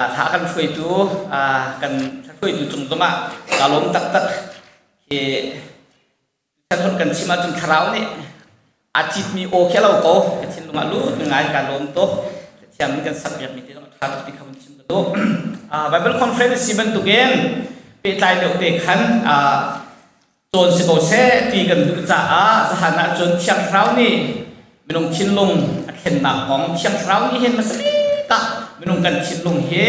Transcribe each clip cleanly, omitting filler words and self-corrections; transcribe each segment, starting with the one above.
Thla kan hruaitu kan hruaitu cung zongah kaa lawm taktak. Hi tuchan kan chim ahcun thlarau nih aa citmi aw khi a lo ko. Ka thinlung ah lut ngai kaa lawm tuk. Thiam in kan sakpiakmi te zong a ṭha tuk ti kha vun chim ka duh. Bible conference si bantukin pehtlai deuh te khan cawn si ko seh ti kan duh caah zahan ah cun Thiang Thlarau nih minung thinlung a thlennak kong Thiang Thlarau nih hin hmasa bik ah minung kan thinlung hi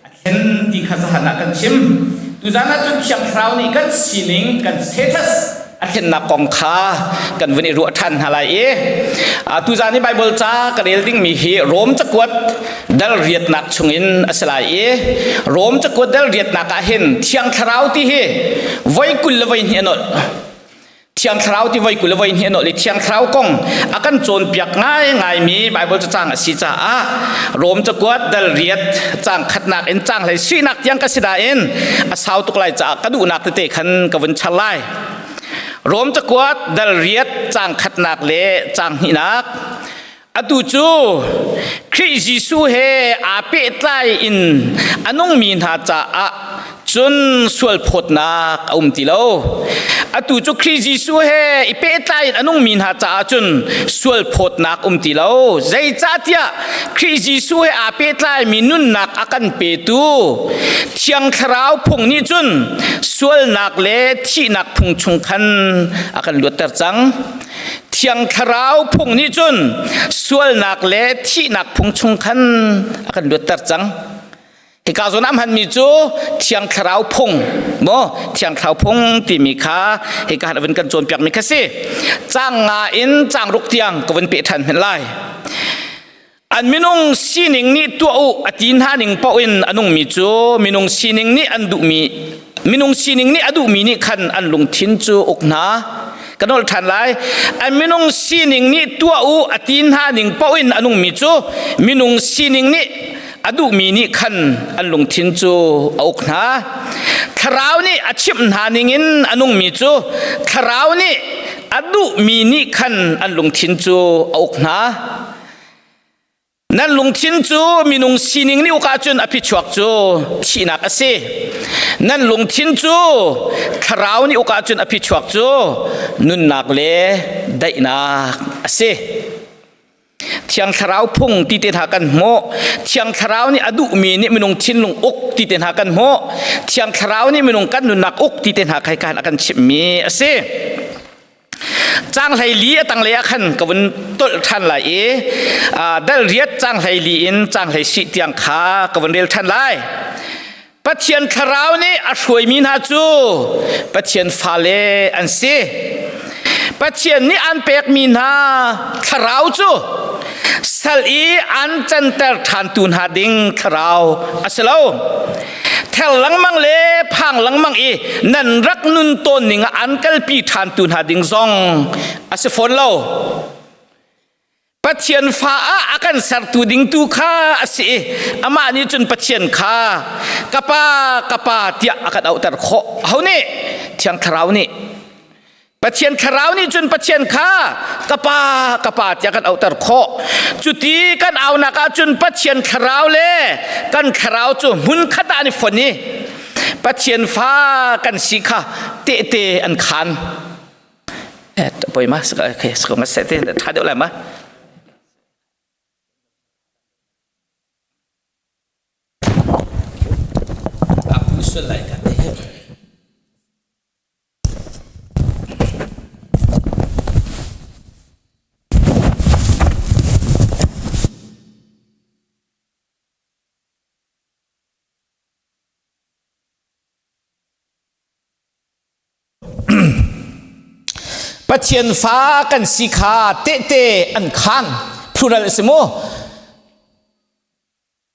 a thlen ti kha zahan ah kan chim. Tuzan ah cun Thiang Thlarau nih kan sining kan status a thlennak kong kha kan vun i ruah ṭhan hna lai i tuzan i Bible ca ka rel dingmi hi Rom cakuat dal riatnak chungin a si lai i Rom cakuat dal riatnak ah hin Thiang Thlarau ti hi voi 22 a nolh. Thiang Thlarau ti voi 22 a nolh i Thiang Thlarau kong a kan cawnpiak ngaingaimi Bible cacang a si caah Rom cakuat dal riat cang khatnak in cang hlei suinak tiang ka si nain a sau tuk lai caah ka duhnak tete khan ka vun char lai. Rom cakuat dal riat cang khatnak le cang hnihnak. Atu cu Khrih Jesuh he aa pehtlai in a nungmi hna caah cun sualphawtnak a um ti lo. Atu cu Khrih Jesuh he i pehtlai in a nungmi hna caah cun sualphawtnak um ti lo. Zeicahtiah Khrih Jesuh he aa pehtlaimi nunnak a kan petu Thiang Thlarau phung nih cun sualnak le thihnak phung chung khan a kan luatter cang. Thiang Thlarau phung nih cun sualnak le thihnak phung chung khan a kan luatter cang. Hika zawn ah hmanmi cu Thiang Thlarau phung maw Thiang Thlarau phung timi kha hika han vun kan cawnpiakmi kha si. Caang nga in caang ruk tiang ka vun peh ṭhan hmenh lai. An minung sining nih tuah u a ti hna ning paoh in a nungmi cu minung sining nih an duhmi minung sining nih a duhmi nih khan an lungthin cu uk hna. Ka nolh ṭhan lai. An minung sining nih tuah u a ti hna ning paoh in a nungmi cu minung sining nih a duhmi nih khan an lungthin cu a uk hna. Thlarau nih a chimh hna ningin a nungmi cu thlarau nih a duhmi nih khan an lungthin cu a uk hna. Nan lungthin cu minung sining nih uk ahcun a phichuak cu thihnak a si. Nan lungthin cu thlarau nih uk ahcun a phichuak cu nunnak le daihnak a si. Thiang Thlarau phung ti te hna kan hmuh. Thiang Thlarau nih a duhmi nih minung thinlung uk ti te hna kan hmuh. Thiang Thlarau nih minung kan nunnak uk ti te hna khai kan a kan chimhmi a si. Caang 14 a tanglei ah khan ka vun tolh ṭhan lai i dal riat caang 14 in caang 16 tiang kha ka vun rel ṭhan lai. Pathian thlarau nih a hruaimi hna cu Pathian fale an si. Pathian nih an pekmi hna thlarau cu sal i an canter ṭhantu hna ding thlarau a si lo. Ther lengmang le phang lengmang i nan rak nun tawn ning ah an kalpi ṭhantu hna ding zong a si fawn lo. Pathian fa ah a kan sertu ding tu kha a si i amah nih cun Pathian kha ka pa ka pa tiah a kan auhter khawh. Aho nih? Thiang Thlarau nih. Pathian thlarau nih cun Pathian kha ka pa ka pa tiah kan auhter khawh. Cuti kan aunak ahcun Pathian thlarau le kan thlarau cu hmunkhat ah an i fon i Pathian fa kan si kha tehte an khaan. Eh, poi ma, okay, tha deuh lai ma. Aku sual lai ka te. Pathian fa kan si kha tehte an khaan plural a si mu.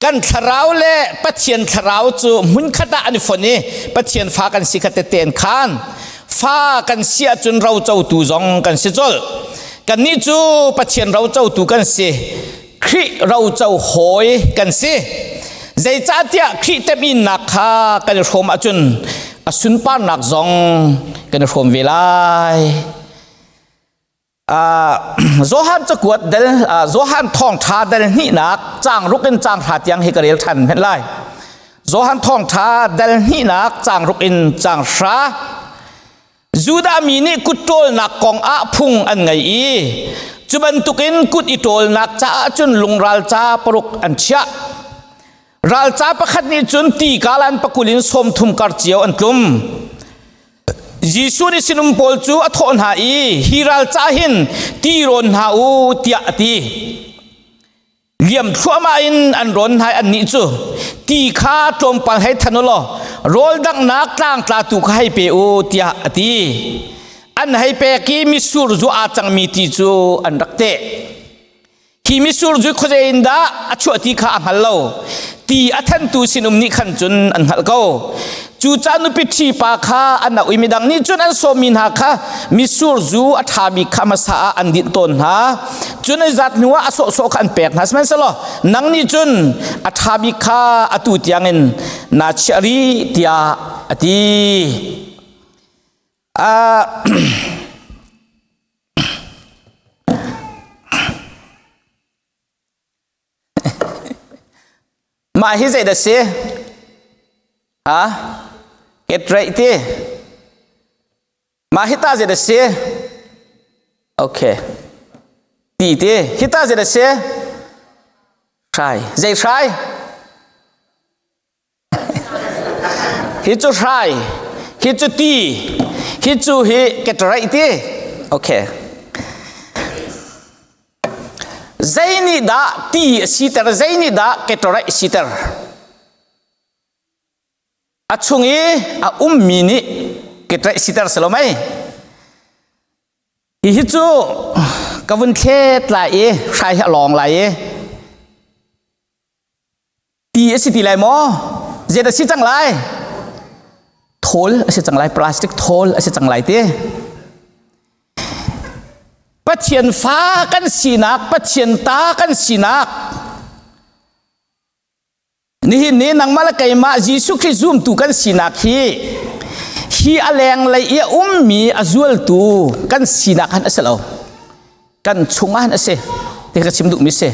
Kan thlarau le Pathian thlarau cu hmunkhat ah an i fon i Pathian fa kan si kha tette an khaan. Fa kan si ahcun rocotu zong kan si colh. Kannih cu Pathian rocotu kan si. Khrih roco hawi kan si. Zeicahtiah Khrih temhinnak kha kan i hrawm ahcun a sunparnak zong kan i hrawm ve lai. Johan cakuat del Johan thawngṭha del hnihnak caang ruk in caang hra tiang hi ka rel ṭhan hmenh lai. Johan thawngṭha del hnihnak caang ruk in caang hra. Judah mi nih kut ṭawlnak kong ah phung an ngei i cu bantukin kut i ṭawlnak caah cun lungral ca paruk an chiah. Ralca pakhat nih cun ti kalan pakul in 30 kar cio an tlum. Jesuh nih sinum pawl cu a thawh hna i hi ralca hin ti rawn hna u tiah a ti. Liam thluahmah in an rawn hna i annih cu ti kha tlawmpal hei than u law rawl danghnak tlangtlatu kha hei pe u tiah a ti. An hei pek i mitsur zu aa cangmi ti cu an rak teh. Hi mitsur zu khuazei in dah a chuah ti kha a hngal lo. Ti a thantu sinum nih khan cun an hngalh ko. Cucaah nupi ṭhi pa kha an auh i midang nih cun an sawmmi hna kha mitsur zu a ṭhami kha hmasa ah an dinh tawn hna. Cun an zat hnuah a sawhsawh kha an pek hna. Sihmanhsehlaw nang nih cun a ṭha bik kha atu tiangin naa chiah rih tiah a ti. Mah hi zei dah si? Ha? Get right ti. Mah hi ta zei dah si? Okay. Ti ti. Hi ta zei dah si? Hrai. Zei hrai? Hi cu hrai, hi cu ti, hi cu hi ketraih ti. Okay. Zei nih dah ti a siter, zei nih dah ketraih a siter? A chung i a ummi nih ketraih siter si lo mei? Hihi cu ka vun thlet lai i hrai hi a lawng lai i Ti a si ti lai maw? Zeidah a si cang lai? Thawl a si cang lai, plastic thawl a si cang lai ti. Pathian fa kan sinak, Pathian ta kan sinak. Nihin ni nangmah le keimah Jesuh Khrih zumtu kan sinak hi hi a lenglei i a ummi a zualtu kan sinak han a si lo. Kan chungah han a si. Ti ka chim duhmi si.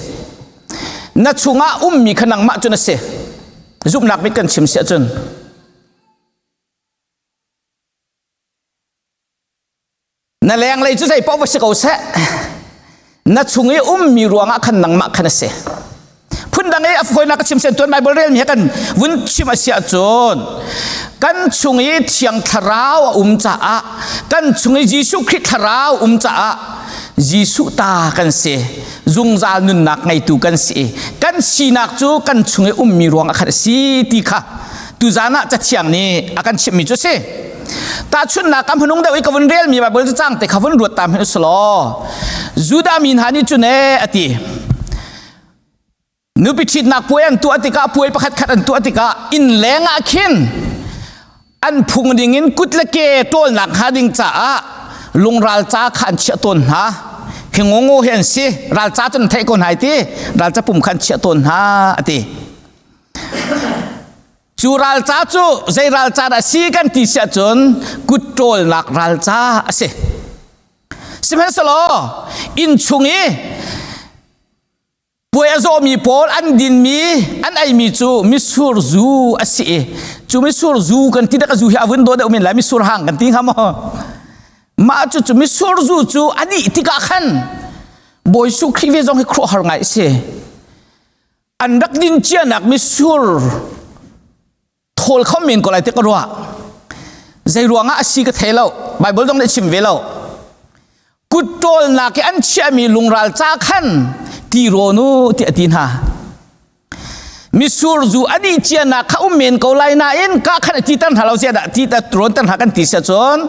Na chungah ummi kha nangmah cun a si. Zumhnak mit kan chim si ahcun na lenglei cu zei paoh va si ko seh na chung i ummi ruangah khan nangmah khan a si phundang i a fawinak ka chim sen tuan Bible rel mi he kan vun chim a si ahcun kan chung i thiang thlarau a um caah kan chung i Jesuh Khrih thlarau um caah Jesuh ta kan si zungzal nunnak ngeitu kan si kan sinak cu kan chung i ummi ruang ah khan a si ti kha tuzan ah cathiang nih a kan chimhmi cu a si tahchunhnak ka hmanung deuh i ka vun relmi Bible cacang te kha vun ruat ta hmanh usulaw Judah mi hna nih cun ee a ti nupi ṭhitnak puai an tuah tikah puai pakhat khat an tuah tikah inn leng ah khin an phung ding in kut le ke ṭawlnak hnga ding caah lungral ca kha an chiah tawn hna hi ngongo hi an si ralca cun theih ko hna ti ralca pum kha an chiah tawn hna a ti cu ralca cu zei ralca dah si kan ti si ahcun kut ṭawlnak ralca a si sihmanhsehlaw inn chung i Puai a zawmi pawl an dinmi an eimi cu mitsur zu a si i cu mitsur zu kan ti dak a zu hi a vun daw deuh men lai mitsur hang kan ti hnga maw mah cu cu mitsur zu cu a dih tikah khan Bawi Jesuh Khrih ve zong hi khuaruahhar ngai a si an rak din cianak mitsur thawl kho men ko lai ti ka ruah zei ruangah a si ka thei lo Bible zong nih chim ve lo kut ṭawlnak i an chiahmi lungral ca khan ti rawn u ti a ti hna misur zu a dih cianak kha um men ko lai nain ka khan a ti ter hna lo sia dah ti ta rawn ter hna kan ti sia cun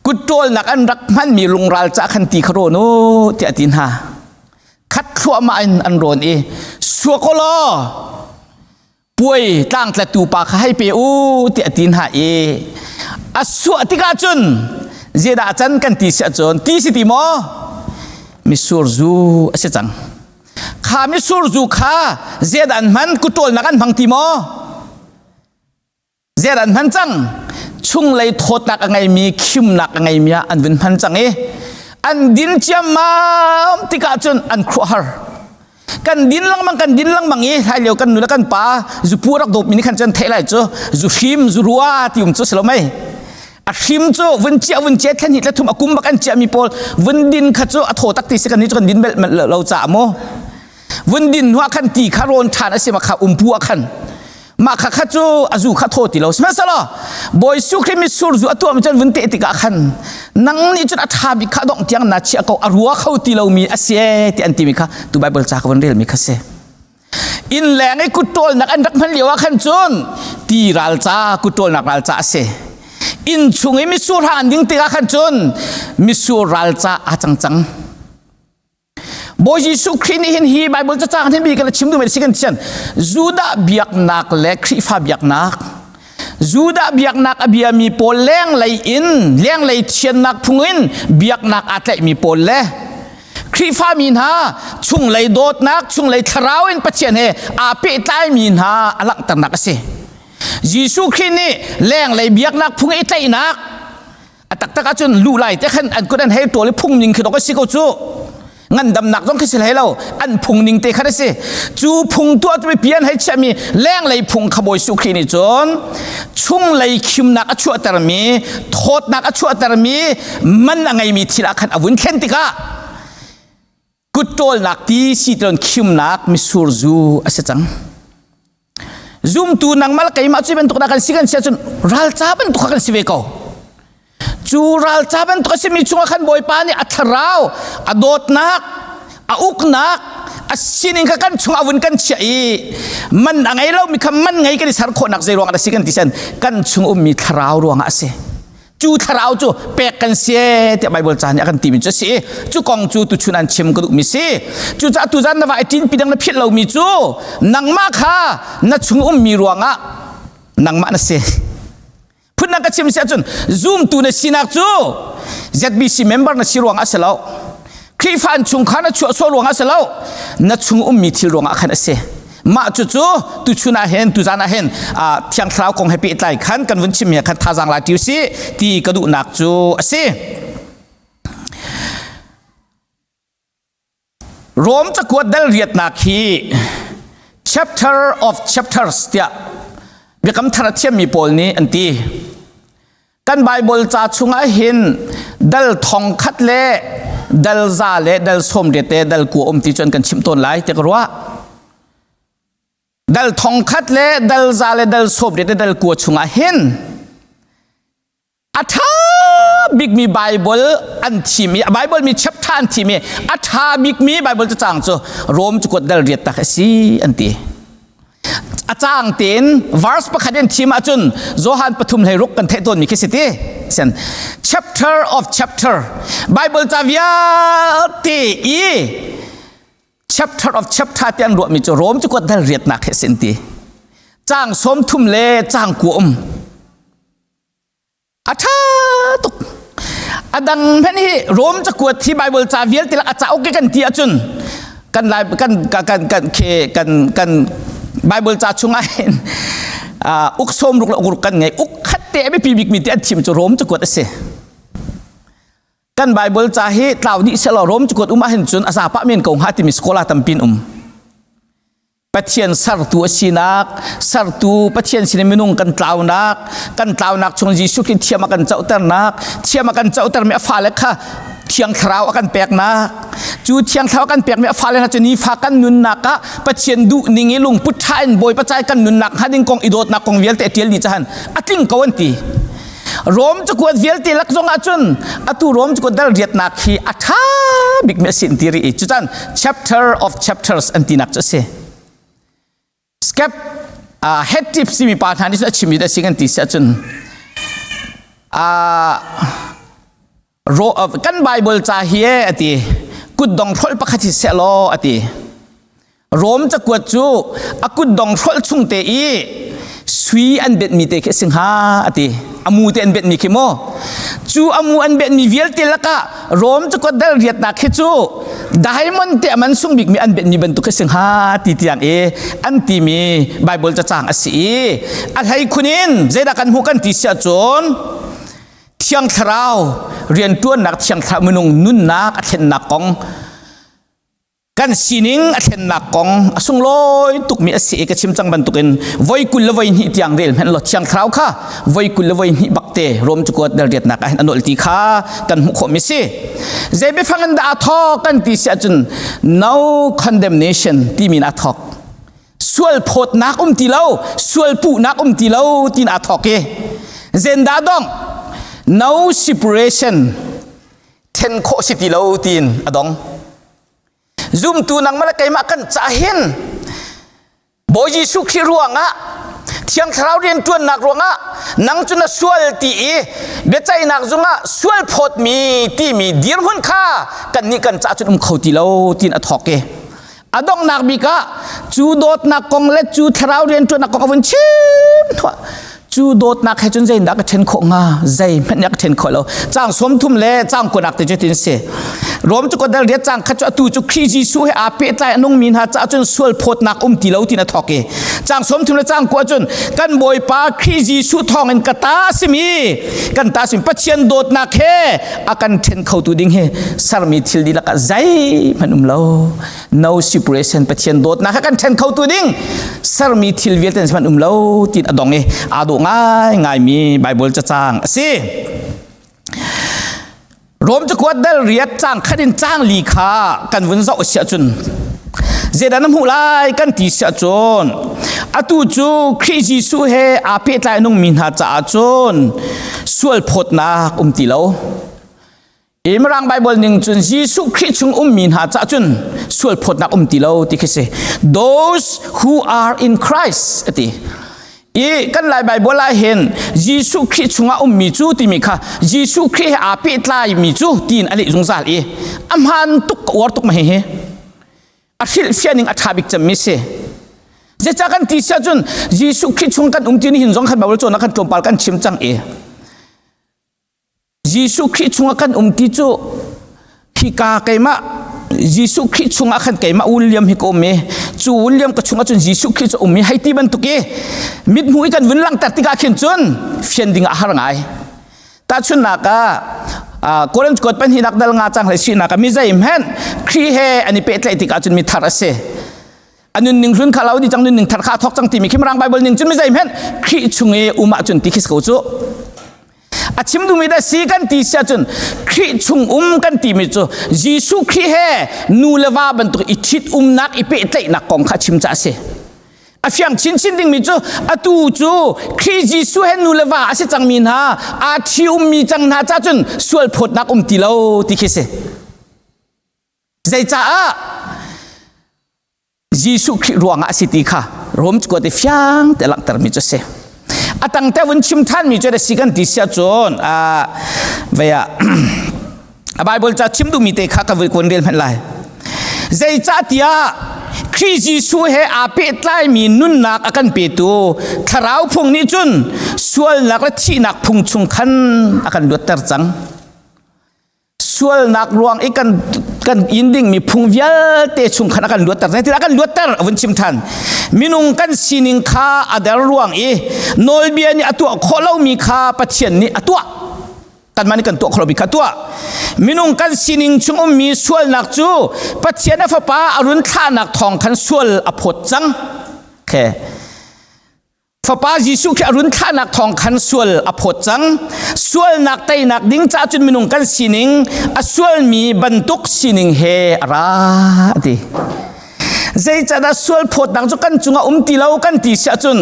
kut ṭawlnak an rak hmanmi lungral ca khan ti kha rawn u ti a ti hna khat thluahmah in an rawn i suak law puai tlangtlatu pa kha hei pe u tiah a ti hna i a suah tikah cun zeidah can kan ti si ahcun ti si ti maw mitsur zu a si cang kha mitsur zu kha zeidah an hman kutṭawlnak an hmang ti maw zeidah an hman cang chunglei thawtnak a ngeimi khimnak a ngeimi ah an vun hman cang i. An din ciammam tikah cun an khuahar. Kan din lengmang kan din lengmang i lai lio kan nu le kan pa zupu rak dawp mi nih khan cun theih lai cu zu hrim zu rua ti um cu si lo mei. A hrim cu vun chia vun chia thlen hi thum a kum bak an chia mi pawl vun din kha cu a thaw tak ti si kan ni cu kan din bel lo ca mu. Vun din hnuah khan ti kha rawn ṭhan a si ma kha umpu ah khan mah kha kha cu a zu kha thaw ti lo sihmanhsehlaw Bawi Jesuh Khrih mitsur zu a tuah mi cun vun teh tikah khan nang nih cun a ṭha bik kha dongh tiang na chiah ko a rua kho ti lomi a si e ti an timi kha tu Bible ca ka vun rel mi kha si. Inn leng i kut ṭawlnak an rak hman lio ah khan cun ti ralca kut ṭawlnak ralca a si. Inn chung i mitsur hang an ding tikah khan cun mitsur ralca aa cang cang. Bawi Jesuh Khrih nih hin hi Bible cacang hin bi kan chim duhmi si kan thian Judah biaknak le Khrihfa biaknak Judah biaknak a biami pawl lenglei in lenglei thiannak phung in biaknak aa tlaihmi pawl le Khrihfa mi hna chunglei dawtnak chunglei thlarau in Pathian he aa pehtlaimi hna a langhternak a si. Jesuh Khrih nih lenglei biaknak phung i tlaihnak a taktak ahcun lu lai te khan an kut an hei ṭawl i phung ning khi dok a si ko cu ngandamnak zong khi si hlei lo an phung ning te khan a si cu phung tuah tu mipi an hei chiahmi lenglei phung kha Bawi Jesuh Khrih nih cun chunglei khimnak a chuahtermi thawtnak a chuahtermi man a ngeimi thil ah khan a vun thlen tikah kut ṭawlnak ti si tilon khimnak misur zu a si cang Zumtu nangmah le keimah cu bantuk dah kan si kan si ahcun ralca bantuk kha kan si ve ko. Cu ralca bantuk a simi chungah khan Bawipa nih a thlarau, a dawtnak, a uknak, a sining kha kan chungah vun kan chiah i man a ngei lomi kha man ngei kan i ser khawhnak zei ruangah dah si kan ti sen kan chung ummi thlarau ruangah a si. Cu thlarau cu pek kan si tiah Bible ca nih a kan timi cu a si. Cu kong cu tuchun an chim ka duhmi si. Cucaah tuzan na va i ṭinpi dang na philh lomi cu nangmah kha na chung ummi ruangah nangmah na si. Phundang ka chim si ahcun zumtu na sinak cu ZBC member na si ruangah a si lo. Khrihfa an chungkhar na chuah sual ruangah a si lo. Na chung ummi thil ruangah khan a si. Mah cucu tuchun ah hin tuzan ah hin Thiang Thlarau kong he pehtlai khan kan vun chimmi khan thazaang la ṭi usih ti ka duhnak cu a si. Rom cakuat dal riatnak hi chapter of chapters tiah biakam thar a thiammi pawl nih an ti. Kan Bible ca chungah hin dal thong khat le dal za le dal sawm riat le dal kua um ti cu an kan chimh tawn lai ti ka ruah. Dal thong khat le dal za le dal sawm riat le dal kua chungah hin a ṭha bikmi Bible an thim i Bible mi chapter an thim i a ṭha bikmi Bible cacang cu Rom cakuat dal riat tak a si an ti. A caang tein verse pakhat in thim ahcun Johan pathum hlei ruk kan theih tawnmi khi si ti. Sian chapter of chapter Bible ca vialte i chapter of chapter ti an ruahmi cu Rom cakuat dal riatnak he sin ti. Caang 30 le caang kua um. A ṭha tuk. A dang hmanh hi Rom cakuat hi Bible ca vialte lak a cauk kan ti ahcun kan lai kan kan kan kan kan kan Bible ca chungah hin uk sawm ruk le uk ruk kan ngei uk khat te a biapi bikmi ti an thim cu Rom cakuat a si. Kan Bible ca hi tlau dih selaw Rom cakuat um ahhin cun a zapa men ko hnga timi scholar tampi an um. Pathian sertu a sinak, sertu Pathian sin minung kan tlaunak, kan tlaunak chung Jesuh Khrih thiam a kan cohternak, thiam a kan cohtermi a fale kha Thiang Thlarau a kan peknak. Cu Thiang Thlarau a kan pekmi a fale hna cu nifa kan nunnak ah Pathian duh ning i lungput ṭha in Bawipa cai kan nunnak hnga ding kong i dawtnak kong vialte a ṭial dih cahan a tling ko an ti. Rom cakuat vialte lak zong ahcun atu Rom cakuat dal riatnak hi a ṭha bikmi a si an ti rih i cucan chapter of chapters an tinak cu a si. Skep head tips timi pa hna nih cun a chimmi a si kan ti si ahcun kan Bible ca hi a ti kutdong hrolh pakhat hi seh law a ti. Rom cakuat cu a kutdong hrolh chung te i sui an benhmi te khi a si hnga a ti. A mu te an benhmi khi maw? Cu a mu an benhmi vialte lakah Rom cakuat dal riatnak khi cu diamond te a man sung bikmi an benhmi bantuk khi si hnga ti tiang i an timi Bible cacang a si i a hlei khun in zeidah kan hmuh kan ti si ahcun. Thiang Thlarau rianṭuannak Thiang Thlarau minung nunnak a thlennak kong kan sining a thlennak kong a sunglawi tukmi a si i ka chim cang bantukin voi 22 tiang rel hmanh law Thiang Thlarau kha voi 22 bakte Rom cakuat dal riatnak ah hin a nolh ti kha kan hmuh khawhmi si. Zei biafang in dah a thawk kan ti si ahcun no condemnation timi in a thawk. Sual phawtnak um ti lo, sual puhnak um ti lo tiin aa thawk i zendah dong no separation then khawh si ti lo tiin a dong. Zumtu nangmah le keimah kan cah hin Bawi Jesuh Khrih ruangah Thiang Thlarau rianṭuannak ruangah nang cu na sual ti i biaceihnak zungah sual phawtmi timi dirhmun kha kannih kan cah cun um kho ti lo tiin a thawk i a donghnak bik ah cu dawtnak kong le cu thlarau rianṭuannak kong a vun chim thuah. Cu dawtnak he cun zeidah ka ṭhen khawh hnga? Zeihmanh nih a ka ṭhen khawh lo. Caang 30 le caang 20nak te cu tin si. Rom cu kodal riat caang khat cu atu cu Khrih Jesuh he aa pehtlai a nungmi hna caah cun sual phawtnak um ti lo tin a thawk i caang 30 le caang 20 cun kan Bawipa Khrih Jesuh thawngin ka ta simi kan ta simi Pathian dawtnak he a kan ṭhen khotu ding hi sermi thil dihlak ah zeihmanh um lo. No separation. Pathian dawtnak kha kan ṭhen khotu ding sermi thil vialte hmanh um lo tiin a dong i aa dawh ngai ngaimi Bible cacang a si. Rom cakuat dal riat cang khat in cang li kha kan vun zoh si ahcun zeidah na hmuh lai kan ti si ahcun atu cu Khrih Jesuh he aa pehtlai nungmi hna caah cun sual phawtnak um ti lo. Mirang Bible ning cun Jesuh Khrih chung ummi hna cah cun sual phawtnak um ti lo ti khi si. Those who are in Christ ati. I kan Lai Bible ah hin Jesuh Khrih chungah ummi cu timi kha Jesuh Khrih he aa pehtlaimi cu tiin a leh zungzal i a hmaan tuk ka uar tuk ma hihi. A hrilhfiah ning a ṭha bik cemmi si. Zeicah kan ti siah cun Jesuh Khrih chung kan um ti ni hin zong khan Bible cawnnak kan tlawmpal kan chim cang i Jesuh Khrih chungah kan um ti cu hika keimah Jesuh Khrih chungah khan keimah William hi ka um i cu William ka chungah cun Jesuh Khrih cu um i hei ti bantuk i mithmuh i kan vun langhter tikah khin cun fian ding ah har ngai. Tahchunhnak ah Korinth kuat pahnihnak dal nga cang hlei sinak ah mi zeihmanh Khrih he an i pehtlaih tikah cun mi thar a si. A nunning hlun kha lo di cang, nunning thar kha a thawk cang timi khi Mirang Bible ning cun mi zeihmanh Khrih chung i um ahcun ti khi si ko cu. A chim duhmi dah si kan ti si ahcun Khrih chung um kan timi cu Jesuh Khrih he nu le va bantuk i ṭhit umnak i pehtlaihnak kong kha chim ca a si. A fiang chinchin dingmi cu atu cu Khrih Jesuh he nu le va a si cangmi hna aa ṭhi ummi cang hna ca cun sual phawtnak um ti lo ti khi si. Zeicaah Jesuh Khrih ruangah a si ti kha Rom cakuat i fiang te langhtermi cu a si. A tang te vun chim ṭhanmi cu a si kan ti siah cun vei ah a Bible ca chim duhmi te kha ka vui rel hmanh lai. Zeicahtiah Khrih Jesuh he aa pehtlaimi nunnak a kan petu Thlarau phung nih cun sualnak le thihnak phung chung khan a kan luatter cang. Sualnak ruang i kan in dingmi phung vialte chung khan a kan luatter. Zeitindah a kan luatter? A vun chim than. Minung kan sining kha a der ruang i nawlbia nih a tuah khawh lomi kha Pathian nih a tuah. Kanmah nih kan tuah khawh lomi kha a tuah. Minung kan sining chung ummi sualnak cu Pathian a Fapa a run thlahnak thawng khan sual a phawt cang. Okay. Fapa Jesuh khi a run thlahnak thawng khan sual a phawt cang. Sualnak teinak ding caah cun minung kan sining a sualmi bantuk sining he a ra ti. Zeicahdah sual phawtnak cu kan cungah um ti lo kan ti siah cun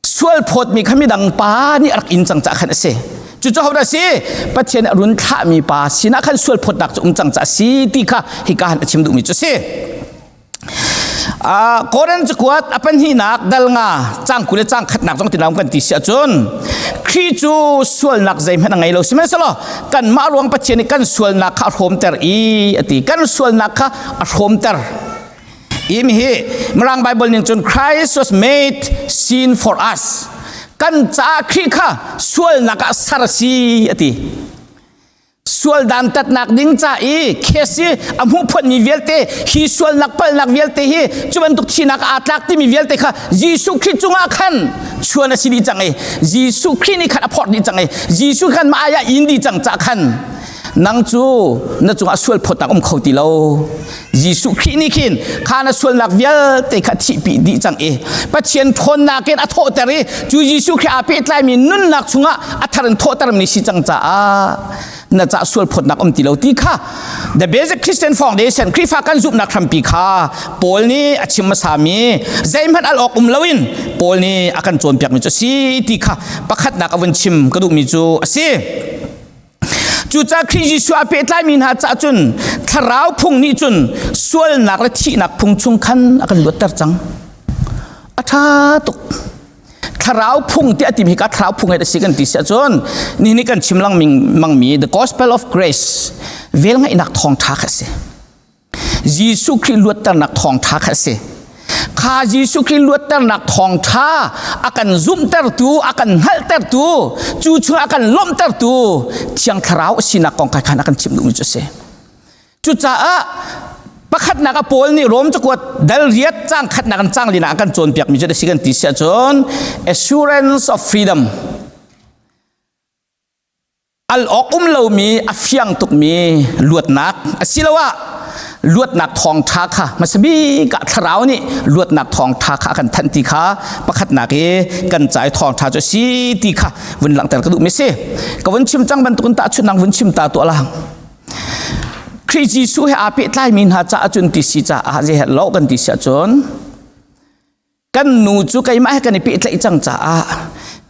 sual phawtmi kha midang pa nih a rak in cang caah khan a si. Cucu hodah si? Pathian a run thlahmi pa sinah khan sual phawtnak cu um cang caah a si ti kha hika han a chim duhmi cu a si. Korin cakuat a pahnihnak dal nga cang 20 le cang khatnak zong tinam kan ti si ahcun Khrih cu sualnak zeihmanh a ngei lo. Sihmanhsehlaw kanmah ruang Pathian nih kan sualnak kha a hrawmter i a ti. Kan sualnak kha a hrawmter. Imi hi Mirang Bible ning cun Christ was made sin for us. Kan caah Khrih kha sualnak ah ser a si a ti. Sual dantatnak ding ca i case i a hmuh phuanmi vialte hi sualnak palhnak vialte hi cu bantuk thinak aa tlak timi vialte kha Jesuh Khrih cungah khan Chuan a si dih cang i Jesuh Khrih nih khan a phorh dih cang i Jesuh khan mah ai ah in dih cang ca khan nang cu na cungah sual phawtnak um kho ti lo. Jesuh Khrih nih khin kha na sualnak vialte kha thihpi dih cang i Pathian ṭhawnnak in a thawhter i cu Jesuh Khrih aa pehtlaimi nunnak chungah a thar in thawhtermi si cang caah na ca sual phawtnak um ti lo ti kha The Basic Christian Foundation Khrihfa kan zumhnak hrampi kha Paul nih a chim hmasami zeihmanh al awk um loin Paul nih a kan cawnpiakmi cu a si ti kha pakhatnak a vun chim ka duhmi cu a si. Cucaah Khrih Jesuh a pehtlaimi hna caah cun thlarau phung nih cun sualnak le thihnak phung chung khan a kan luatter cang. A ṭha tuk. Thlarau phung ti a timi hi ka thlarau phung he a si kan ti si ahcun nihin kan chim lengmangmi the gospel of grace velngeihnak thawngṭha kha a si. Jesuh Khrih luatternak thawngṭha kha a si. Kha Jesuh Khrih luatternak thawngṭha a kan zumhtertu, a kan hngalhtertu, cu chung a kan lawmhtertu Thiang Thlarau a sinak kong kha khan a kan chimh duhmi cu a si. Cucaah pakhatnak a Paul nih Rom cakuat dal riat cang khatnak in cang linak a kan cawnpiakmi cu a si kan ti si ahcun assurance of freedom al awk um lomi a fiang tukmi luatnak asiloah luatnak thawngṭha kha hmasabik ah thlarau nih luatnak thawngṭha kha a kan thanh ti kha pakhatnak i kan ca i thawngṭha cu a si ti kha vun langhter ka duhmi si ka vun chim cang bantukin tahchunhnak vun chim ta tuah lang Khrih Jesuh he aa pehtlaimi hna caah cun ti si caah zei lo kan ti si ahcun kan nu cu keimah he kan i pehtlaih cang caah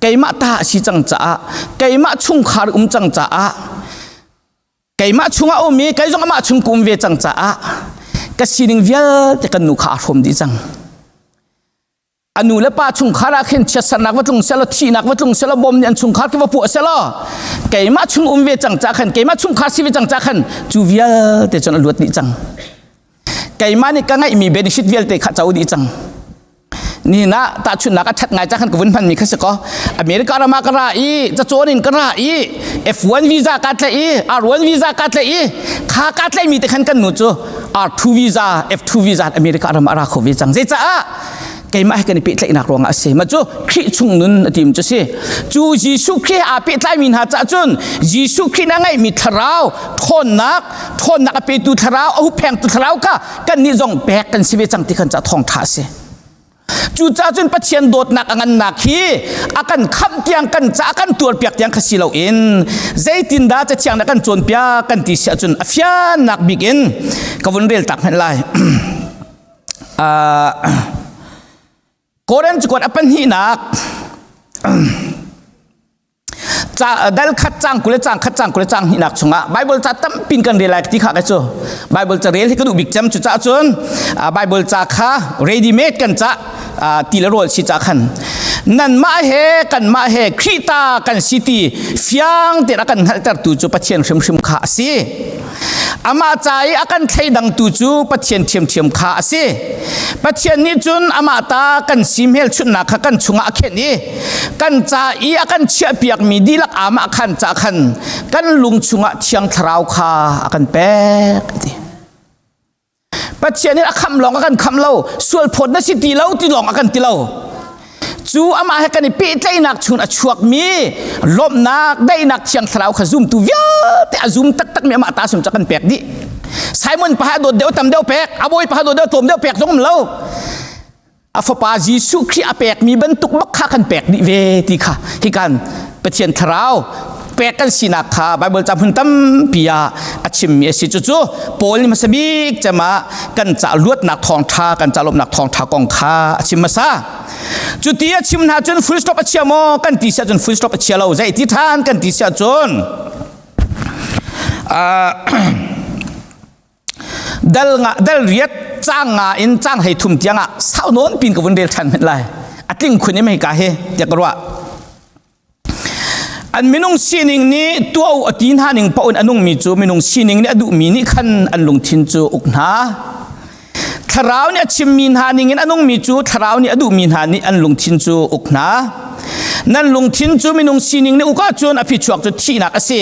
keimah ta a si cang caah keimah chungkhar um cang caah keimah chungah um i kei zong amah chung ka um ve cang caah ka sining vialte kan nu kha aa hrawm dih cang a nu le pa chungkhar ah khin chiatsernak va tlung selaw thihnak va tlung selaw bom nih an chungkhar khi va puah selaw keimah chung um ve cang ca khan keimah chungkhar si ve cang ca khan cu vialte cun a luat dih cang keimah nih ka ngeihmi benefit vialte kha co dih cang ni na tahchunhnak a ṭhat ngai ca khan ka vun hmanmi kha si ko America ram ah ka ra i cacawn in ka ra i F1 visa ka tlaih i R1 visa ka tlaih i kha ka tlaihmi te khan kan nu cu R2 visa F2 visa America ram ah ra kho ve cang zeicaah keimah he kan i pehtlaihnak ruangah a si mah cu Khrih chung nun a tim cu si cu Jesuh Khrih aa pehtlaimi hna caah cun Jesuh Khrih na ngeihmi thlarau ṭhawnnak ṭhawnnak a petu thlarau a hupphengtu thlarau kha kannih zong pek kan si ve cang ti khan ca thawngṭha a si cucaah cun Pathian dawtnak a ngannak hi a kan khamh tiang kan ca kan tuarpiak tiang kha si loin zeitindah cathiang na kan cawnpiak kan ti si ahcun a fiannak bik in ka vun rel tak hmanh lai Korin cakuat a pahnihnak dal khat cang 20 le cang khat cang 20 le cang hnihnak chungah Bible ca tampin kan rel lai ti kha ka cu Bible ca rel hi ka duh bik cem cu ca cun Bible ca kha ready made kan ca ti le rawl si ca khan nanmah he kanmah he Khrih ta kan si ti fiang tein a kan hngalhtertu cu Pathian hrimhrim kha a si Amah ca i a kan thleidangtu cu Pathian ṭhiamṭhiam kha a si. Pathian nih cun amah ta kan si hmelchunhnak kha kan chungah a khenh i kan ca i a kan chiahpiakmi dihlak amah khan ca khan kan lung chungah Thiang Thlarau kha a kan pek a ti. Pathian nih a khamh lawng a kan khamh lo, sual phawt na si ti lo ti lawng a kan ti lo. Cu amah he kan i pehtlaihnak chung a chuakmi lawmhnak, daihnak Thiang Thlarau kha zumtu vialte a zum taktakmi amah ta sum cu kan pek dih. Simon paha dawt deuh tam deuh pek, a bawi paha dawt deuh tlawm deuh pek zong um lo. A fapa Jesuh Khrih a pekmi bantuk bak kha kan pek dih ve ti kha hikan Pathian Thlarau pek kan sinak kha Bible ca hmun tampi ah a chimmi a si cucu Paul nih hmasa bik cem ah kan ca luatnak thawngṭha kan ca lawmhnak thawngṭha kong kha a chim hmasa cu ti a chim hna cun full stop a chia maw kan ti siah cun full stop a chia lo zei ti ṭhan kan ti siah cun dal nga dal riat cang nga in cang hei thum tiang ah sau nawn pin ka vun rel ṭhan hmenh lai a tling khun i mei ka hi tiah ka ruah an minung sining nih tuah a ti hna ning paoh in a nungmi cu minung sining nih a duhmi nih khan an lungthin cu uk hna thlarau nih a chimmi hna ning in a nungmi cu thlarau nih a duhmi hna nih an lungthin cu uk hna. Nan lungthin cu minung sining nih uk ahcun a phichuak cu thihnak a si.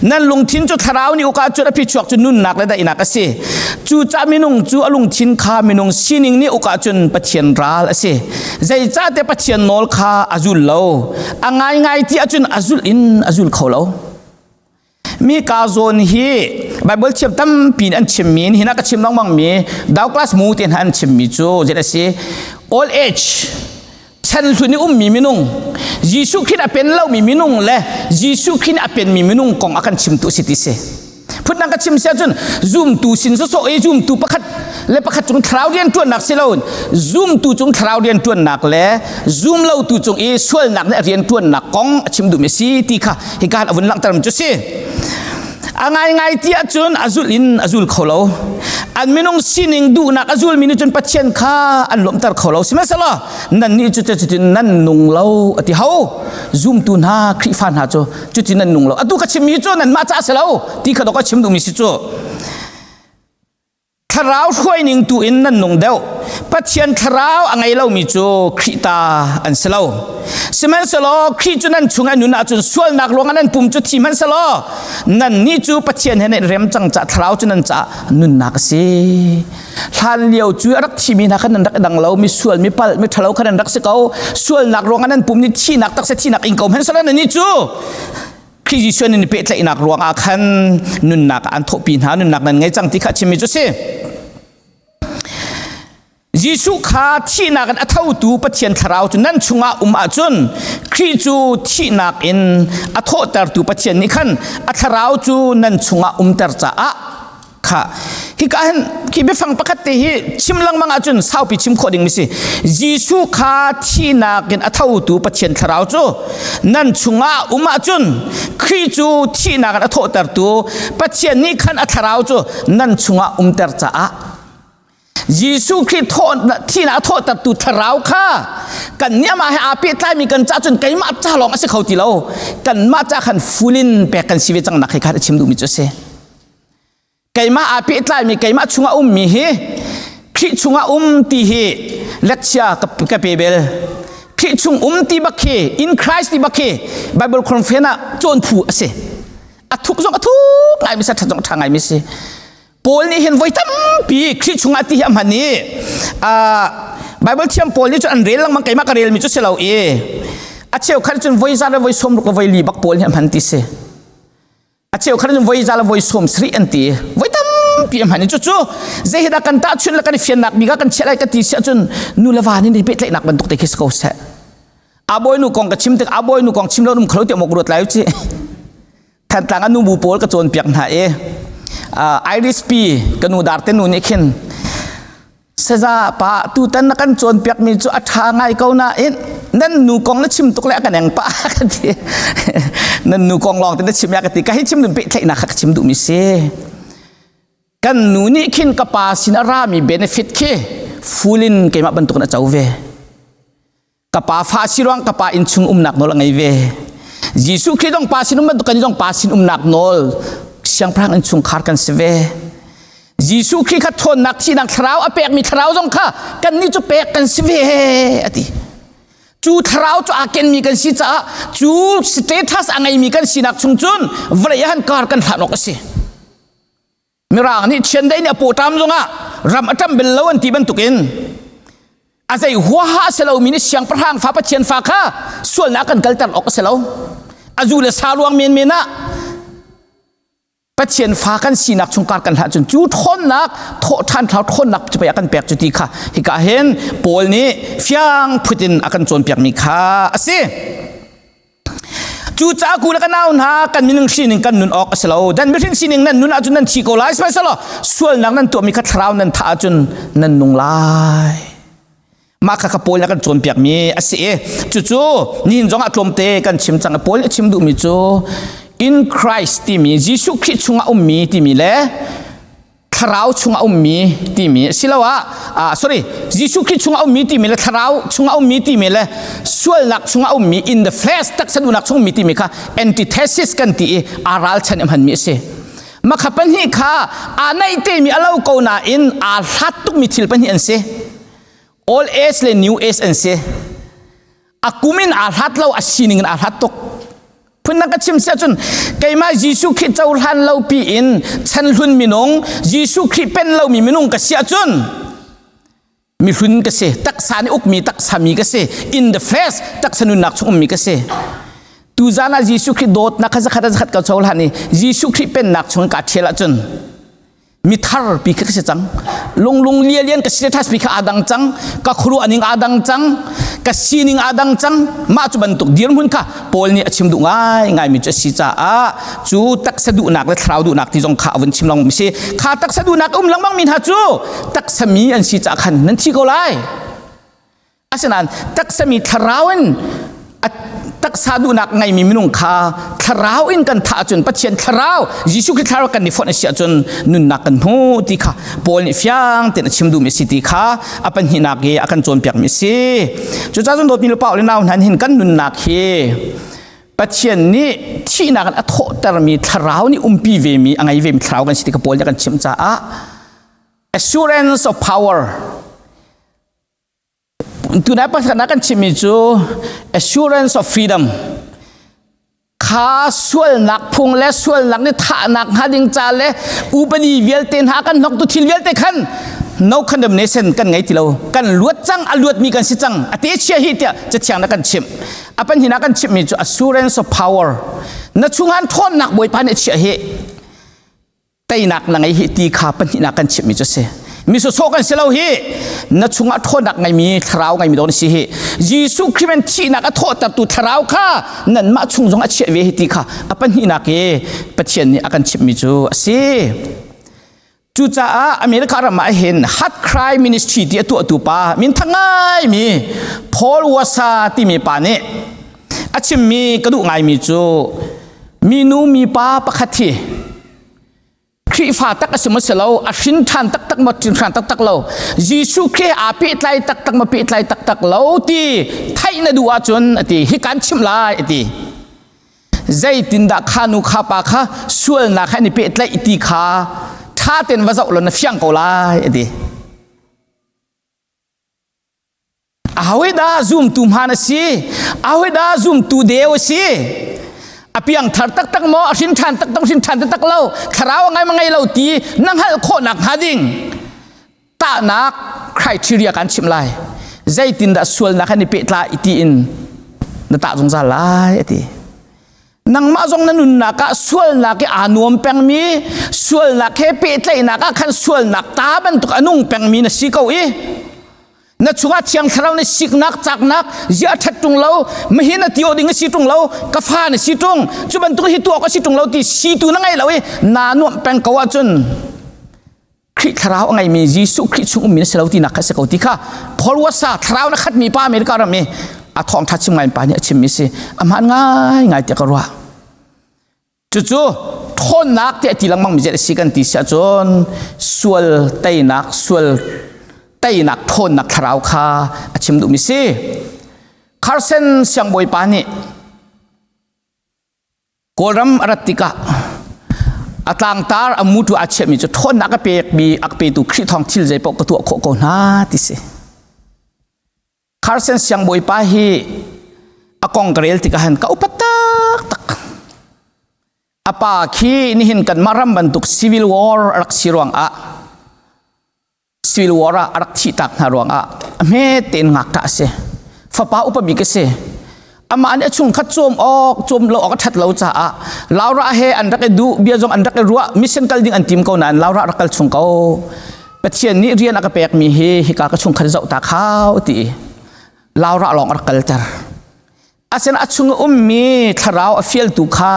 Nan lungthin cu thlarau nih uk ahcun a phichuak cu nunnak le daihnak a si. Cucaah minung cu a lungthin kha minung sining nih uk ahcun Pathian ral a si. Zeicahtiah Pathian nawl kha a zul lo. A ngaingai ti ahcun a zulh in a zul kho lo. Mi ka zawn hi Bible thiam tampi in an chimmi hin ka chim lengmang mi Douglas Moo te hna an chimmi cu zet a si. Old age chan hlun i ummi minung Jesuh Khrih a pen lomi minung le Jesuh Khrih a penmi minung kong a kan chimtu si ti si. Phundang ka chim si ahcun zumtu sin sawsawh i zumtu pakhat le pakhat cung thlarau rian ṭuannak si loin zumtu cung thlarau rian ṭuannak le zum lotu cung i sualnak nih a rian ṭuannak kong a chim duhmi a si ti kha hika a vun langhter mi cu si. A ngaingai ti ahcun a zulh in a zul kho lo. An minung sining duhnak a zulmi nih cun Pathian kha an lawmhter kho lo. Sihmanhsehlaw nannih cu cutin nan nung lo a ti ho. Zumtu hna Khrihfa hna cu cutin nan nung lo. Atu ka chimmi cu nanmah ca a si lo ti kha dok a chim duhmi si cu. Thlarau hruaining tu in nan nung deuh. Pathian thlarau a ngei lomi cu Khrih ta an si lo. Sihmanhsehlaw Khrih cu nan chung a nun ahcun sualnak ruangah nan pum cu thi hmanhsehlaw nannih cu Pathian he nan rem cang caah thlarau cu nan caah nunnak a si. Hlan lio cu a rak thimi hna khan nan rak i dang lo, mi sual, mi palh, mi ṭhalo khan nan rak si ko. Sualnak ruangah nan pum nih thihnak taksa thihnak ing ko hmanhsehlaw nannih cu Khrih Jesuh nan i pehtlaihnak ruangah khan nunnak ah an thawhpi hna, nunnak nan ngei cang ti kha a chimmi cu si. Jesuh kha thihnak in a thotu Pathian thlarau cu nan chungah um ahcun Khrih cu thihnak in a thawhtertu Pathian nih khan a thlarau cu nan chungah umter caah kha hika hin khi biafang pakhat te hi chim lengmang ahcun saupi chim khawh ding mi si. Jesuh kha thihnak in a thotu Pathian thlarau cu nan chungah um ahcun Khrih cu thihnak in a thawhtertu Pathian nih khan a thlarau cu nan chungah umter caah Jesuh Khrih thihnak a thawhtertu thlarau kha kan nih amah he aa pehtlaimi kan cah cun keimah ca lawng a si kho ti lo, kanmah ca khan full in pek kan si ve cang nak hi kha a chim duhmi cu a si. Keimah aa pehtlaimi, keimah chungah ummi hi Khrih chungah um ti hi lecture ka pe bel. Khrih chung um ti bak khi, in Christ ti bak khi Bible conference ah cawn phu a si. A thuk zong a thuk ngaimi si, a ṭhat zong a ṭha ngaimi si. Paul nih hin voi tampi Khrih chungah ti hi a hman i Bible thiam pawl nih cun an rel lengmang, keimah ka relmi cu si lo i a cheukhat cun voi za le voi 60 le voi li bak Paul nih a hman ti si. A cheukhat cun voi za le voi 70 an ti. Voi tampi a hman i cucu zei hi dah kan tahchunh le kan i fiannak bik ah kan chiah lai ka ti si ahcun nu le va nih ni pehtlaihnak bantuk te khi si ko seh. A bawinu kong ka chim tik a bawinu kong chim lo um khalo tiah maw ka ruat lai u ci. Thantlang a nubu pawl ka cawnpiak hna i Irish pi ka nu darte nu nih khin saza pa tutan na kan cawnpiak mi cu a ṭha ngai ko nain nan nu kong na chim tuk le a kan eng pah ka ti. Nan nu kong lawng te na chim ya ka ti. Ka hi chim dun pehtlaihnak kha ka chim duhmi si. Kan nu nih khin ka pa sin a rami benefit khi full in keimah bantukin a co ve. Ka pa fa si ruang ka pa innchung umnak nawl a ngei ve. Jesuh Khrih zong pa sin um bantuk kan zong pa sin umnak nawl siangpahrang innchungkhar kan si ve. Jesuh Khrih kha ṭhawnnak thihnak thlarau a pekmi thlarau zong kha kannih cu pek kan si ve a ti. Cu thlarau cu aa kenmi kan si caah cu status a ngeimi kan sinak chung cun vawlei ah han kar kan hlan awk a si. Mirang nih chiandeih nih a pawṭam zongah ram a ṭam bel lo an ti bantukin a zei huaha a si lomi nih siangpahrang fa Pathian fa kha sualnak kan kalter awk a si lo. A zu le sa ruang menmen ah Pathian fa kan sinak chungkar kan hlah cun cu ṭhawnnak thawhṭhan thlau ṭhawnnak cu pei a kan pek cu ti kha hika hin Paul nih fiang phut in a kan cawnpiakmi kha a si. Cucaah ku le ka nau hna, kan minung sining kan nun awk a si lo. Dan mihring sining nan nun ahcun nan thi ko lai. Sihmanhsehlaw sualnak nan tuahmi kha thlarau nan thah ahcun nan nung lai. Mah kha kha Paul nih a kan cawnpiakmi a si i cucu nihin zong ah tlawmte kan chim cang. Paul nih a chim duhmi cu in Christ timi Jesuh Khrih chungah ummi timi le thlarau chungah ummi timi asiloah sorry, Jesuh Khrih chungah ummi timi le thlarau chungah ummi timi le sualnak chungah ummi, in the flesh, taksa duhnak chung ummi timi kha antithesis kan ti i aa ralchan i hmanmi a si. Makha pahnih kha aa naih temi a lo ko nain aa hlat tukmi thil pahnih an si. Old age le new age an si. A kum in aa hlat lo, a sining in aa hlat tuk. Phundang ka chim si ahcun keimah Jesuh Khrih cohlan lo pi in chanhlun minung Jesuh Khrih pen lomi minung ka si ahcun mihlun ka si, taksa nih ukmi taksa mi ka si, in the flesh taksa nunnak chung ummi ka si. Tuzan ah Jesuh Khrih dawtnak kha zakhat zakhat ka cohlan i Jesuh Khrih pennak chung ka ṭhial ahcun mithar pi kha ka si cang. Lunglung lialian ka status pi kha aa dang cang, ka khuaruah ning aa dang cang, ka sining aa dang cang. Mah cu bantuk dirhmun kha Paul nih a chim duh ngai ngaimi cu a si caah cu taksa duhnak le thlarau duhnak ti zong kha a vun chim lengmang mi si. Kha taksa duhnak um lengmang mi hna cu taksa mi an si caah khan nan thi ko lai. Asinain taksa mi thlarau in taksa duhnak ngeimi minung kha thlarau in kan thah ahcun Pathian thlarau Jesuh Khrih thlarau kan i fonh a si ahcun nunnak kan hmu ti kha Paul nih fiang tein a chim duhmi a si ti kha a pahnihnak i a kan cawnpiakmi a si. Cucaah cun dawtmi nupa le nau hna hin kan nunnak hi Pathian nih thihnak in a thawhtermi thlarau nih umpi vemi a ngei vemi thlarau kan si ti kha Paul nih a kan chimh caah assurance of power Tunai pakhatnak kan chimmi cu assurance of freedom kha sualnak phung le sualnak nih thahnak hnga ding ca le upadi vialte hna kan hnoktu thil vialte khan no condemnation kan ngei ti lo kan luat cang a luatmi kan si cang a te chia hi tiah cathiang na kan chimh a panhina kan chimhmi cu assurance of power na chungan ṭhawnnak bawipa nih a chiah hi teinak na ngei hi ti kha pahnihnak kan chimhmi cu si mi sawsawh kan si lo hi na chungah ṭhawnnak ngeimi thlarau ngeimi dawh na si hi Jesuh Khrih in thihnak a thawhtertu thlarau kha nanmah chung zong a chiah ve hi ti kha a pahnihnak i Pathian nih a kan chimhmi cu a si cucaah America ram ah hin Heart Cry Ministry ti a tuahtu pa minthang ngaimi Paul Wasa timi pa nih a chimmi ka duh ngaimi cu minu mipa pakhat hi Khrihfa tak a si maw si lo, a hrin ṭhan taktak maw hrin ṭhan taktak lo, Jesuh Khrih aa pehtlai taktak maw pehtlai taktak lo ti theih na duh ahcun a ti, hi kan chimh lai a ti. Zeitindah kha nu kha pa kha sualnak he an i pehtlaih ti kha ṭha tein va zoh law na fiang ko lai a ti. Aho dah zumtu hmaan a si? Aho dah zumtu deu a si? A piangthar taktak maw? A hrin ṭhan taktak, hrin ṭhan taktak lo? Thlarau a ngai ma ngei lo ti na hngalh khawhnak hnga ding tahnak criteria kan chimh lai. Zeitindah sualnak an i pehtlai tiin na tah zungzal lai a ti. Nangmah zong na nunnak ah sualnak i aa nuam pengmi, sualnak he pehtlaihnak ah khan sualnak ta bantuk a nung pengmi na si ko i na chungah thiang thlarau na siknak caknak zia ṭhat ṭung lo mahin a tio ding a si ṭung lo ka fa na si ṭung cu bantuk hi tuak a si ṭung lo ti situ na ngei lo i naa nuamh peng ko ahcun Khrih thlarau a ngeimi Jesuh Khrih chung ummi na si lo tinak kha si ko ti kha Paul Wasa thlarau na khatmi pa America ram i a thawngṭha chim ngai pa nih a chimmi si a hmaan ngai ngai tiah ka ruah Cucu ṭhawnnak tiah ti lengmang mi a si kan ti si ahcun sual teinak sual teinak ṭhawnnak thlarau kha a chim duhmi si. Carson siangbawipa nih Kawlram a rat tikah a tlangtar a mutu aa chiahmi cu ṭhawnnak a pekmi a petu Khrih thawng thil zeipaoh ka tuah khawh ko hna ti si. Carson siangbawipa hi a kong ka rel tikah han ka upat taktak. A pa khi nihin kanmah ram bantuk civil war a rak si ruangah civil war ah a rak thihtak hna ruangah a hme tein ngakṭah a si. Fapa upa bik a si. Amah nih a chungkhat cawm awk cawm lo awk a ṭhat lo caah Laura he an rak i duh bia zong an rak i ruah mission kal ding an tim ko nain Laura rak kal chung ko. Pathian nih rian a ka pekmi hi hika ka chungkhat zoh ta khau ti Laura lawng a rak kalter. Asinain a chung ummi thlarau a fialtu kha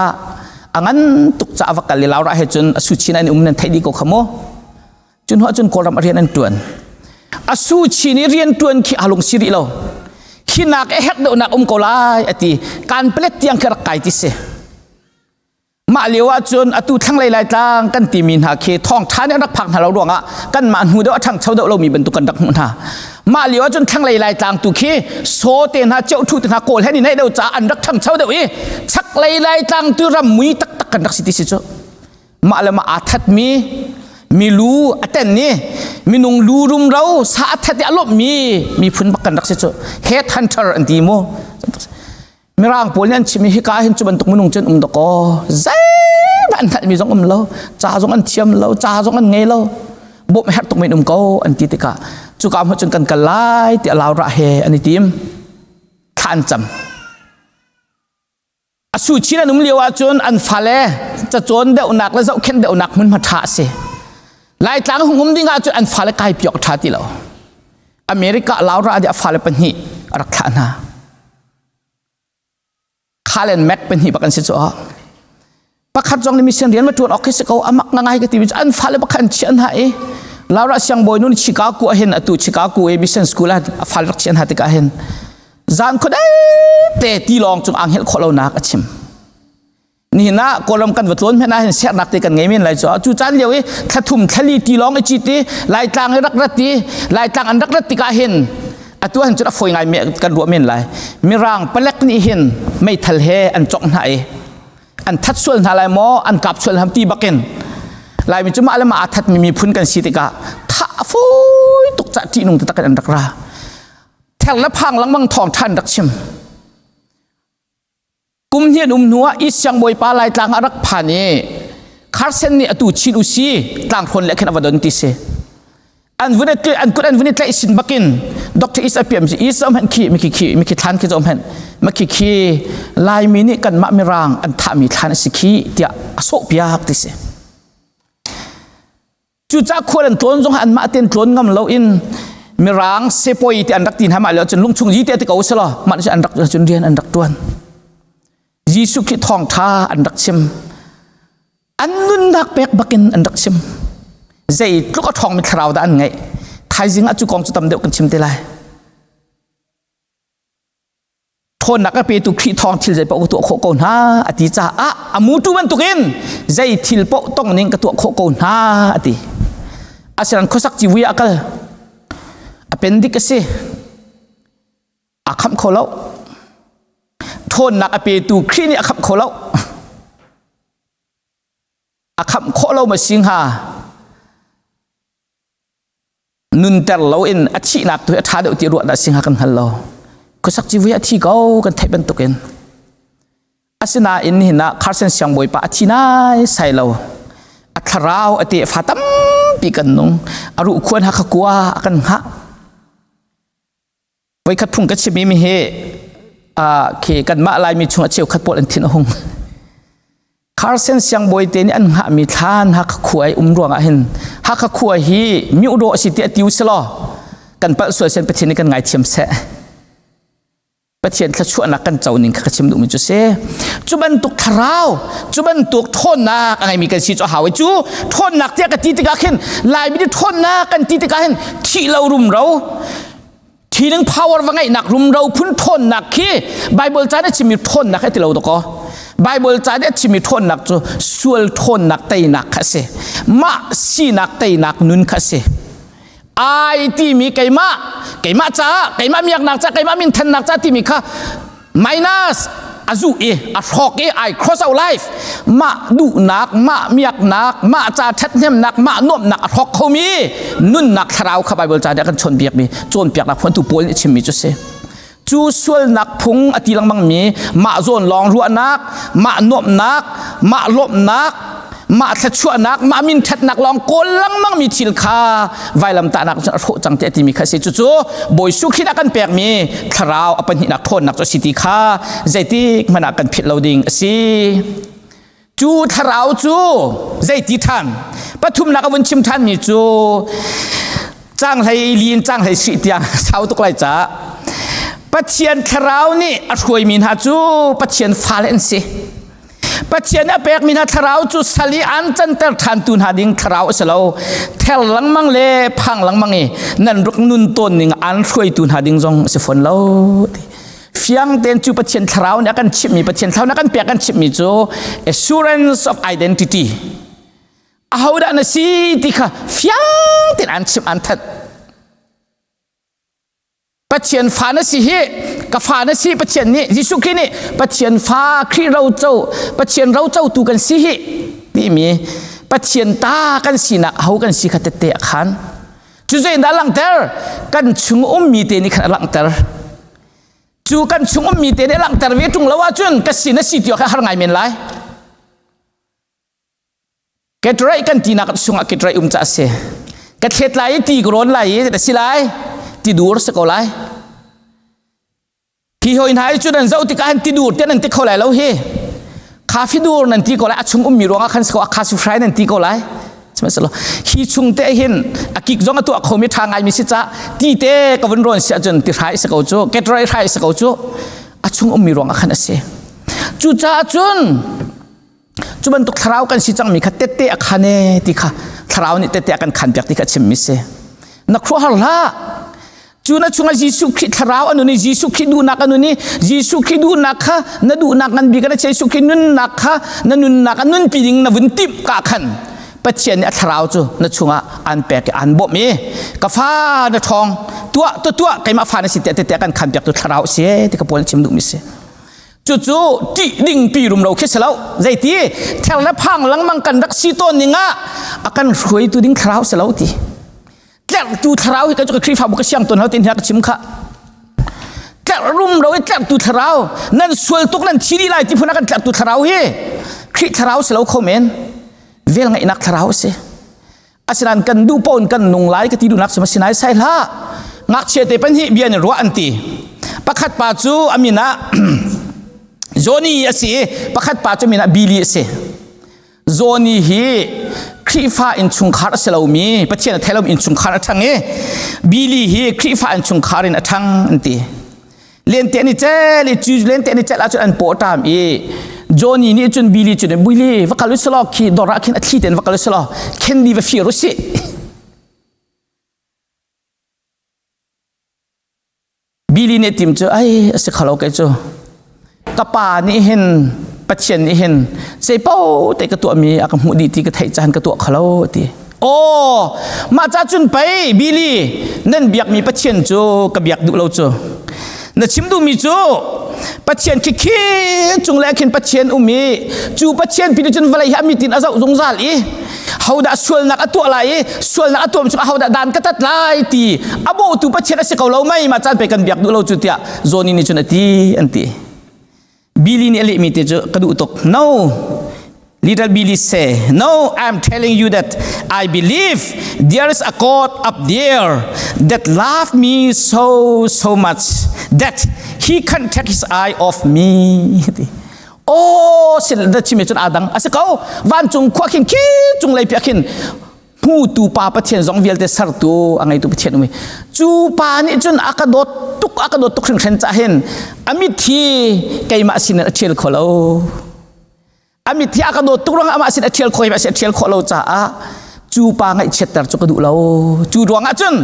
a ngan tuk caah va kal i Laura he cun a suchin an um nan theih dih ko kha mu. Cun hnuah cun Kawlram a rian an ṭuan. A suchin i rian ṭuan khi aa lung si rih lo. Hi nak a herh deuhnak um ko lai a ti. Kan palet tiang khi rak kai ti si. Mah lio ahcun atu thlanglei Laitlang kan timi hna khi thawngṭha nih an rak phak hna lo ruangah kanmah hnu deuh a ṭhangcho deuh lomi bantuk kan rak hmuh hna. Mah lio ahcun thlanglei Laitlang tu khi saw te hna ceuṭhu te hna kawl he ni naih deuh caah an rak ṭhangcho deuh i chaklei Laitlang tu ram mui taktak kan rak si ti si cu. Mah le mah aa thatmi Milu a ten ni minung lu rumro sa a that i a lawmhmi miphun bak kan rak si cu. Head hunter an ti mu. Mirang pawl nih an chim i hika hin cu bantuk minung cun um dakaw zeihmanh an hngalhmi zong um lo, ca zong an thiam lo, ca zong an ngei lo, bawmh herh tuk men um ko an ti tikah cuka hmun cun kan kal lai ti a laurah he an i tim. Thla an cam. A suchin an um lio ahcun an fale cacawn deuhnak le zohkhenh deuhnak hmunhma ṭha a si. Laitlang hung um ding ahcun an fale kai piak ṭha ti lo. America Laura nih a fale pahnih a rak thlah hna. Khal and Mac pahnih bak an si cu. Pakhat zong nih mission rian ma ṭuan awk khi si ko amak ngai ka ti mi cu an fale pakhat an chiah hna i Laura siangbawi nu nih Chicago ah hin atu Chicago i mission school ah a fale rak chiah hna tikah hin zan khuadei te tilawng cung ang helh khawh lonak a chim. Nihin ah Kawlram kan va tlawn hmanh ah hin sernak te kan ngei men lai cu. Cu caan lio i thlathum thlali tilawng i cit i Laitlang i rak rat i Laitlang an rak rat tikah hin atu han cun a fawi ngai kan ruah men lai. Mirang palek nih hin meithal he an congh hna i an that sual hna lai maw an kap sual hna ti bakin Laimi cu mah le mah aa thatmi miphun kan si tikah thah a fawi tuk cah ṭihnung taktak in an rak ra. Ther le phang lengmang thawng ṭhan rak chim. Kum hnih an um hnuah East Siangbawipa Laitlang ah rak phan i Carson nih atu Chin usi tlangthrawn le khin a va don ti si. An vun an kut an vun i tlaih sin bakin Dr. East a piam si East zom hen khi mikhi khi mikhi thlan khi zom hen makhi khi Laimi nih kanmah Mirang an thahmi thlan a si khi tiah a sawh piak ti si. Cucaah khual an tlawn zong anmah tein tlawn ngam loin Mirang sepawi ti an rak ti hna mah le cun lungchung yi te ti ko selaw mah cu an rak cun rian an rak tuan. Jesuh Khrih thawngtha an rak chim. An nunnak pek bakin an rak chim. Zeitluk a ṭhawngmi thlarau dah an ngeih. Thaizing ah cu kong cu tam deuh kan chim te lai. Ṭhawnnak a petu Khrih thawng thil zei paoh ka tuah khawh ko hna a ti caah a mutu bantukin zei thil paoh tong ning ka tuah khawh ko hna a ti. Asinain khuasak civui ah a kal. Appendix a si. A khamh kho lo. Ṭhawnnak a petu Khrih nih a khamh kho lo. A khamh khawh lo ma si hnga? Nunter loin a thihnak tu hi a ṭha deuh ti ruah dah si hnga kan hngal lo. Khuasak civui a thi ko kan theih bantukin. Asinain nihin ah Carson siangbawipa a thi nai sai lo. A thlarau a tefa tampi kan nung. A ruhkhuan ha kha kua a kan hngah. Voikhat phung ka chimmi mi hi khi kanmah Laimi chung a cheukhat pawl an thin a hung. Carson siangbawi te nih an hngahmi thlan Hakha khua i um ruangah hin Hakha khua hi miudaw a si ti a tiu selaw kan palh sual sen Pathian nih kan ngaithiam seh. Pathian thluachuahnak kan co ning kha ka chim duhmi cu si. Cu bantuk thlarau, cu bantuk ṭhawnnak a ngeimi kan si cu a hau i cu ṭhawnnak tiah ka ti tikah khin Laimi nih ṭhawnnak kan ti tikah hin thih lo rumro healing power va ngeihnak rumro phun ṭhawnnak khi Bible ca nih a chimmi ṭhawnnak hi ti lo dakaw. Bible ca nih a chimmi ṭhawnnak cu sual ṭhawnnak teinak kha a si. Mah sinak teinak nun kha a si. Ai timi keimah keimah caah keimah miaknak caah keimah minthannak caah timi kha minus a zuh i a hrawk i I cross out life mah duhnak mah miaknak mah ca ṭhathnemnak mah nuamhnak a hrawk khomi nunnak thlarau kha Bible ca nih a kan chawnpiakmi cawnpiaknak phuantu Paul nih a chimmi cu si cu sualnak phung a ti lengmangmi mah zawn lawng ruahnak mah nuamhnak mah lawmhnak mah thluachuahnak mah min ṭhatnak lawng kawl lengmangmi thil kha vailamtahnak cun a hrawh cang tiah timi kha a si cucu Bawi Jesuh Khrih a kan pekmi thlarau a pahnihnak ṭhawnnak cu a si ti kha zeitik hmanh ah kan philh lo ding a si cu thlarau cu zeiti ṭhan pathumnak a vun chim ṭhanmi cu canghlei li in canghlei sih tiang sau tuk lai caah Pathian thlarau nih a hruaimi hna cu Pathian fale an si Pathian a pekmi hna thlarau cu sal i an canter ṭhantu hna ding thlarau a si lo. Ther lengmang le phang lengmang i nan ruk nun tawn ning an hruaitu hna ding zong a si fawn lo. Fiang tein cu Pathian thlarau nih a kan chimhmi, Pathian thlarau nih a kan pek kan chimhmi cu assurance of identity. Ahodah na si ti kha fiang tein an chimh an thanh. Pathian fa na si hi ka fa na si Pathian nih Jesuh Khrih nih Pathian fa Khrih roco Pathian rocotu kan si hi timi Pathian ta kan sinak aho kan si kha tette a khan. Cu zeidah langhter? Kan chung ummi te nih khan a langhter. Cu kan chung ummi te nih a langhter ve ṭung lo ahcun ka sin a si ti awk har ngai men lai. Ketraih kan tinak chungah ketraih um ca a si. Ka thlet lai i ti ka rawn lai i a si lai. Ti dur si ko lai. Hi hoi hna i cu nan zoh tikah hin ti dur te nan ti kho lai lo hi. Khafi dur nan ti ko lai a chung ummi ruangah khan si ko a khasu frai nan ti ko lai. Sihmanhsehlaw hi chung te hin a kik zong a tuah khomi ṭha ngaimi si ca ti te ka vun rawn si ahcun ti hrai si ko cu ketraih hrai si ko cu a chung ummi ruangah khan a si. Cucaah cun Cu bantuk thlarau kan si cangmi kha tette a khan e ti kha thlarau nih tette a kan khan piak ti kha chimmi si. Na khuahar hlah. Cu na chungah Jesuh Khrih thlarau a nun i Jesuh Khrih duhnak a nun i Jesuh Khrih duhnak kha na duhnak ngan bik na Jesuh Khrih nunnak kha na nunnak a nunpi ding na vun timh ka khan Pathian nih a thlarau cu na chungah an pek i an bawmh i ka fa na ṭhawng tuah tu tuah keimah fa na si tiah tete kan khan piak tu thlarau si ti ka pawl chim duhmi si. Cucu ṭih ding pi rumro khi si lo. Zeiti ther le phang lengmang kan rak si tawn ning ah a kan hruaitu ding thlarau si lo ti. Tlerhtu thlarau hi ka cu ka Khrihfabu ka siang tawn lo tin hi ka chim kha. Tlerh rumro i tlerhtu thlarau nan sual tuk nan thi dih lai ti phun ah kan tlerhtu thlarau hi Khrih thlarau si lo kho men. Vel ngeihnak thlarau a si. Asinain kan duh paoh in kan nung lai ka ti duhnak si sinai sai hlah. Ngakchia te pan hi bia in ruah an ti. Pakhat pa cu a min ah Johnny a si i pakhat pa cu min ah Billy a si. Johnny hi Khrihfa innchungkhar a si lomi Pathian a thei lomi innchungkhar a ṭhang i Billy hi Khrihfa innchungkhar in a ṭhang an ti. Lente an i cel i cu lente an i cel ahcun an paw ṭam i Johnny nih cun Billy cu Billy va kal usih law khi dawr ah khin a thli tein va kal usih law candy va fir usih. Billy nih tim cu ai a si khalo kei cu ka pa nih hin Pathian nih hin zei paoh te ka tuahmi a ka hmuh dih ti ka theih caan ka tuah khalo ti. Aw, mah ca cun pei Billy nan biakmi Pathian cu ka biak duh lo cu. Na chim duhmi cu Pathian khi khi cung le khin Pathian um i cu Pathian pi cun vawlei hi a mit in a zoh zungzal i hodah sualnak a tuah lai i sualnak a tuah chung ahodah dan ka tat lai ti a bawhtu Pathian a si ko lo mei mah caan pe kan biak duh lo cu tiah Johnny nih cun a ti an ti. Billy nih a lehmi te cu ka duh tuk. No, little Billy say, no, I'm telling you that I believe there is a God up there that loved me so, so much that he can't take his eye off me. Oh, sin da chimi cun adang a si ko vancung khua khin khi cung lei pia khin hmutu pa Pathian zong vialte sertu a ngeitu Pathian um cu pa nih cun a ka dawt tuk a ka dawt tuk hringhran cah hin a mit hi keimah sin in a ṭhial kho lo a mit hi a ka dawt tuk ruangah amah sin a ṭhial kho a ṭhial khawh lo caah cu pa ngaihchiatter cu ka duh lo cu ruangah cun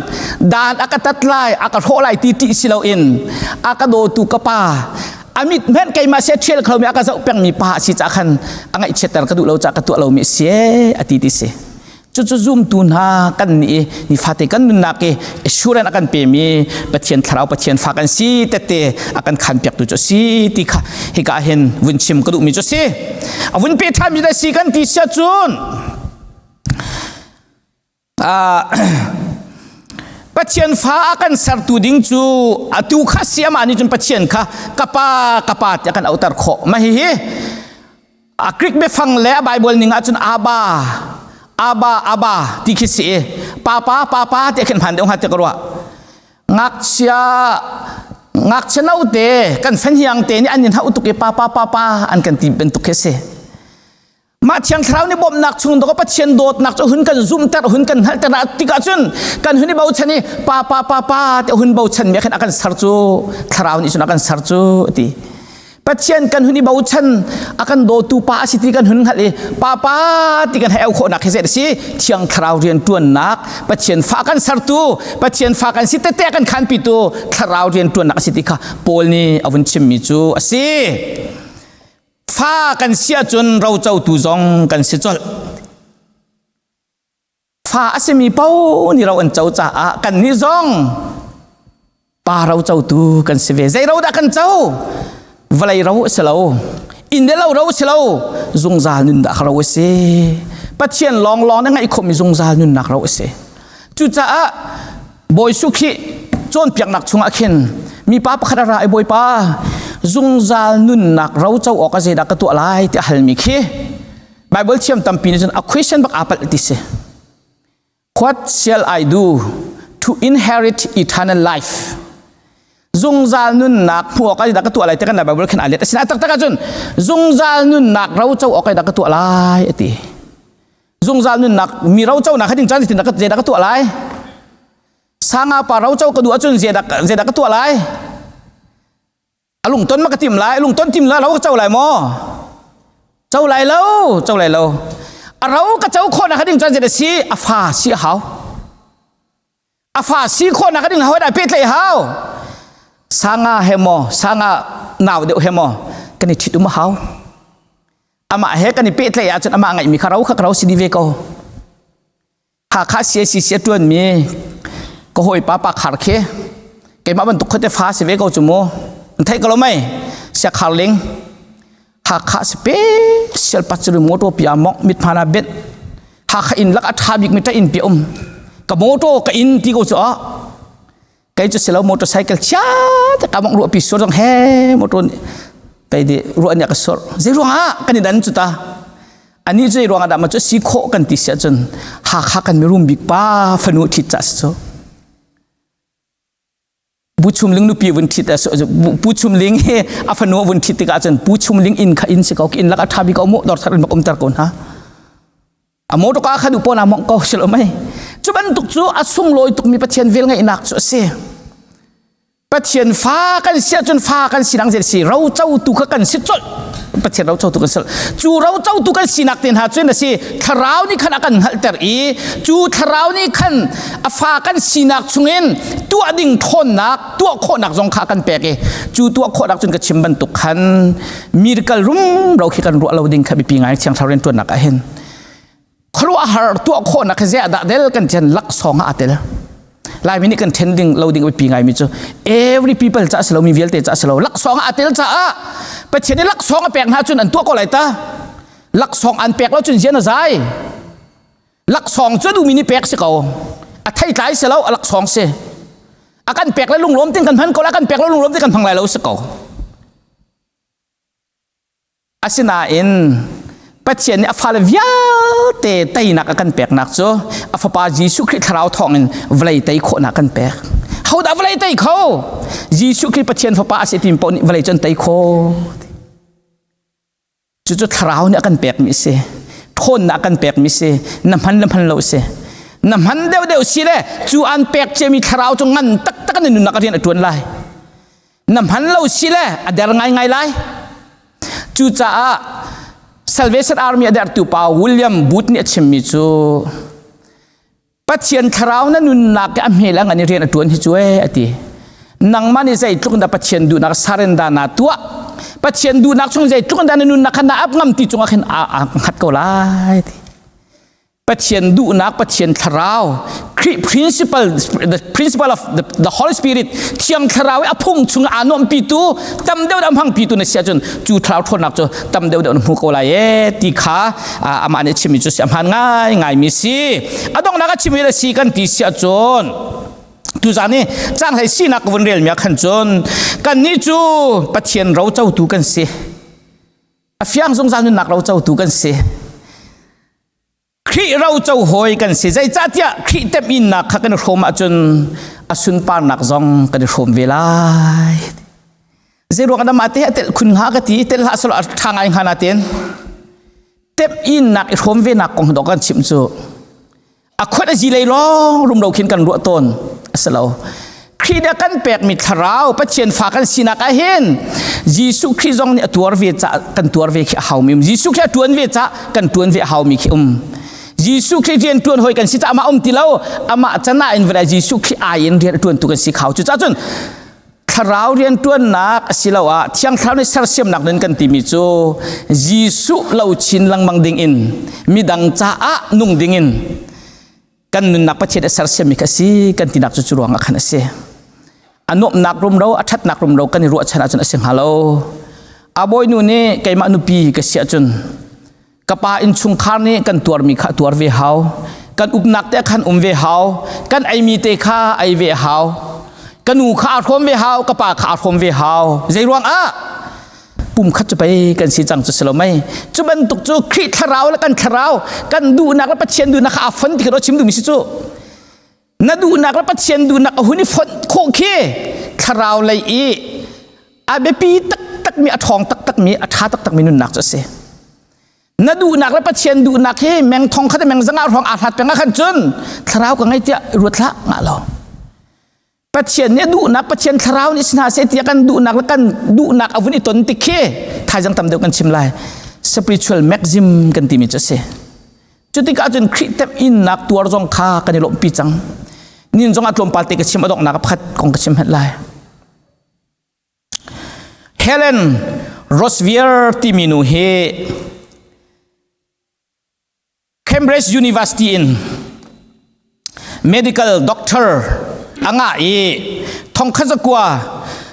dan a ka tat lai a ka hrawh lai ti ṭih si loin a ka dawtu ka pa a mit hmenh keimah sia ṭhial kho mi a ka zoh pengmi pa a si cah khan a ngaihchiatter ka duh lo cah ka tuah lomi a si a ti ti si cucu zumtu hna kan nih nifate kan nunnak i assurance a kan pemi Pathian thlarau Pathian fa kan si tette a kan khan piaktu cu si ti kha hika hin vun chim ka duhmi cu si a vun pe ṭhanmi da si kan ti sia cun Pathian fa a kan sertu ding cu atu kha si amah nih cun Pathian kha ka pa ka pa tiah kan auhter khawh mah hihi a Greek biafang le a Bible ning ahcun Abba Abba Abba ti khi si i papa papa tiah khin hman deuh hnga ti ka ruah ngakchia ngakchia note kan fenhiang te nih an in hauh tuk i papa papa an kan ti bantuk khi si Mah Thiang Thlarau nih bawmhnak chung dawk Pathian dawtnak cu hun kan zumhter hun kan hngalhter tikah cun kan hun i bochan i pa pa pa pa ti hun bochan mi khan a kan ser cu Thlarau nih cun a kan ser cu ti Pathian kan hun i bochan a kan dawtu pa a si ti kan hun hngalh i pa pa ti kan hei au khawhnak hi zei si Thiang Thlarau rian ṭuannak Pathian fa kan sertu Pathian fa kan si tete kan khanpitu Thlarau rian ṭuannak a si ti kha Paul nih a vun chimmi cu a si. Fa kan si ahcun rocotu zong kan si colh. Fa a simi paoh nih ro an co caah kannih zong pa rocotu kan si ve. Zei ro dah kan co? Vawlei ro a si lo. Inn le lo ro a si lo. Zungzal nun dah ro a si. Pathian lawnglawng na ngaih khawhmi zungzal nunnak ro a si. Cucaah Bawi Sukhi cawnpiaknak chungah khin mipa pakhat a ra i Bawipa zungzal nunnak ro co awk a zeidah ka tuah lai ti a halmi khi Bible thiam tampi nih cun a question bak aa palh ti si. What shall I do to inherit eternal life? Zungzal nunnak hmuh awk ah ka tuah lai ti kan Bible khan aa let. Asinain taktak ahcun zungzal nunnak ro co awk ah ka tuah lai a ti. Zungzal nunnak mi ro co nak ding caan zeitin zeidah ka tuah lai? Sanga pa ro co ka duh ahcun zeidah zeidah ka tuah lai? A lungton ma ka tim lai? A lungton tim la ro ka co lai maw? Co lai lo, co lai lo. A ro ka co khawh nak ding caan zeidah si? A fa si a hau. A fa si khawh nak ding hawi dah pehtlaih hau. Sanga he maw, sanga nau deuh he maw kan i ṭhit um a hau. Amah he kan i pehtlaih ahcun amah ngeihmi kha ro kha ka ro si dih ve ko. Hakha CACC a ṭuanmi ka hawipa Pa Khar khi keimah bantuk khuate fa si ve ko cu mu. An theih ko lo mei? Sia Khar Ling. Hakha special patsuri motor pi ah mok mit hmana bet. Hakha inn lak a ṭha bik mi ṭa inn pi um. Ka motor ka inn ti ko cu ah. Kei cu silo motorcycle chia te ka mong ruah pi sur zong he motor kei di ruah nih ka sur. Zei ruangah kan i dan cu ta. Ani cu zei ruangah dah ma cu si khawh kan ti si ahcun Hakha kan mirum bik pa fanu ṭhit ca si cu. Pu Chum Ling nupi vun ṭhit Pu Chum Ling hi a fanu vun ṭhit tikah cun Pu Chum Ling inn kha inn si ko inn lak a ṭha bik ko mu dor thar in bak umter ko hna. A motor ka kha duh pawn ah mong ko si lo mei. Cu bantuk cu a sunglawi tukmi Pathian vel ngeihnak cu a si. Pathian fa kan si ahcun fa kan sinak zei si rocotu kha kan si colh Pathian rocotu kan si cu rocotu kan sinak te hna cun a si thlarau nih khan a kan hngalhter i cu thlarau nih khan a fa kan sinak chungin tuah ding ṭhawnnak tuah khawhnak zong kha a kan pek i cu tuah khawhnak cun ka chim bantuk khan miracle rumro khi kan ruah lo ding kha biapi ngai thiang thlarau rianṭuannak ah hin khuaruahhar tuah khawhnak hi zei dah del kan chen laksawng ah aa tel Laimi nih kan then ding lo ding biapi ngaimi cu every people ca si lo mi vialte ca si lo laksawng ah aa tel caah Pathian nih laksawng a pek hna cun an tuah ko lai ta laksawng an pek lo cun zian a zai laksawng cu duhmi nih pek si ko a theitlai si lo a laksawng si a kan pek le lunglawm tin kan hman ko la kan pek lo lunglawm tin kan hmang lai lo si ko Asinain Pathian nih a fale vialte teinak a kan peknak cu a fapa Jesuh Khrih thlarau thawngin vawlei tei khawhnak kan pek. Hodah vawlei tei kho? Jesuh Khrih Pathian fapa a si timi paoh nih vawlei cu an tei kho. Cucu thlarau nih a kan pekmi a si. Ṭhawnnak a kan pekmi si. Na hman le hman lo si. Na hman deuhdeuh si le cu an pek ciami thlarau cu ngan taktak in nunnak a rian a ṭuan lai. Na hman lo si le a der ngaingai lai. Cucaah Salvation Army a dertu pa William Booth nih a chimmi cu Pathian thlarau na nunnak a hmel a ngan i rian a ṭuan hi cu ee a ti. Nangmah nih zeitluk in dah Pathian duhnak surrender na tuah Pathian duhnak chung zeitluk in dah na nunnak kha na ap ngam ti cungah khin aa hngat ko lai ti. Pathian duhnak Pathian thlarau Khrih principle the principle of the Holy Spirit thiang thlarau i a phung chung aa nuamhpitu tam deuh deuh hmangpitu na si ahcun cu thlarau ṭhawnnak cu tam deuh deuh na hmu ko lai e ti kha amah nih a chimmi cu si a hmaan ngai ngaimi si a donghnak a chimmi le si kan ti si ahcun tuzan i canghlei sinak ka vun relmi ah khan cun kannih cu Pathian rocotu kan si a fiang zungzal nunnak rocotu kan si Khrih roco hawi kan si. Zeicahtiah Khrih temhinnak kha kan i hrawm ahcun a sunparnak zong kan i hrawm ve lai. Zeiruang ah mah te a telh khun hnga ka ti, telh hlah selaw a ṭha ngai hnga natin temhinnak i hrawm ve nak kong dawh kan chimh cu a khuat a zi lei lawng rumro khin kan ruah tawn a si lo. Khrih nih a kan pekmi thlarau Pathian fa kan sinak ah hin Jesuh Khrih zong nih a tuar ve ca kan tuar ve khi a haumi um Jesuh Khrih a tuan ve ca kan tuan ve a haumi khi um Jesuh Khrih rian tuan hoi kan si ca amah um ti lo amah cana in vada Jesuh Khrih ai in rian tuan tu kan si khau cu ca cun thlarau rian tuannak asiloah thiang thlarau nih sersiamnak nun kan timi cu Jesuh lo chin lengmang ding in midang caah nung ding in kan nunnak Pathian a sersiammi kha a si kan tinak cu cu ruangah khan a si a nuamhnak rumro a ṭhatnak rumro kan i ruahchan ahcun a si hnga lo a bawinu nih keimah nupi ka si ahcun Ka pa innchungkhar nih kan tuarmi kha tuar ve hau. Kan upnak te khan um ve hau. Kan eimi te kha ei ve hau. Ka nu kha aa hrawm ve hau, ka pa kha aa hrawm ve hau. Zei ruang ah? Pum khat cu pei kan si cang cu si lo mei. Cu bantuk cu Khrih thlarau le kan thlarau, kan duhnak le Pathian duhnak kha aa fon ti kha chim duhmi si cu. Na duhnak le Pathian duhnak a hun i fonh khawh khi thlarau lei i a biapi taktakmi, a ṭhawng taktakmi, a ṭha taktakmi nunnak cu a si. Na duhnak le Pathian duhnak hi meng thong khat meng zanga hrawng aa hlat peng ah khan cun thlarau ka ngei tiah ruat hlah ngah lo. Pathian nih a duhnak Pathian thlarau nih si hna seh tiah kan duhnak le kan duhnak a vun i ton tik khi thaizang tam deuh kan chim lai. Spiritual maxim kan timi cu a si. Cutikah cun Khrih temhinnak tuar zong kha kan i lawmhpi cang. Nin zong ah tlawmpal te ka chim a donghnak pakhat kong ka chim hmanh lai. Helen Rosvier timi nu hi Cambridge University in medical doctor a ngah i thongkhat zakua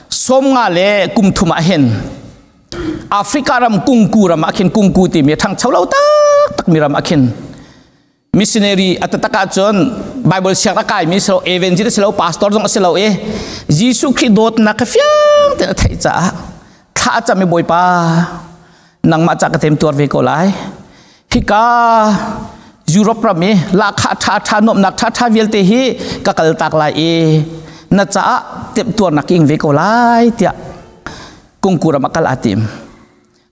50 le kum thum ah hin Africa ram kungku ram ah khin kungku timi ṭhangcho lo taktak mi ram ah khin missionary a taktak ahcun Bible siang a kaimi si lo evangelist si lo pastor zong a si lo i Jesuh Khrih dawtnak kha fiang tein a theih caah thla a cam i Bawipa nangmah ca ka tem tuar ve ko lai hika Europe ram i lahkhah ṭha ṭha nuamhnak ṭha ṭha vialte hi ka kal tak lai i na caah temtuarnak ing ve ko lai tiah kungku ram a kal aa tim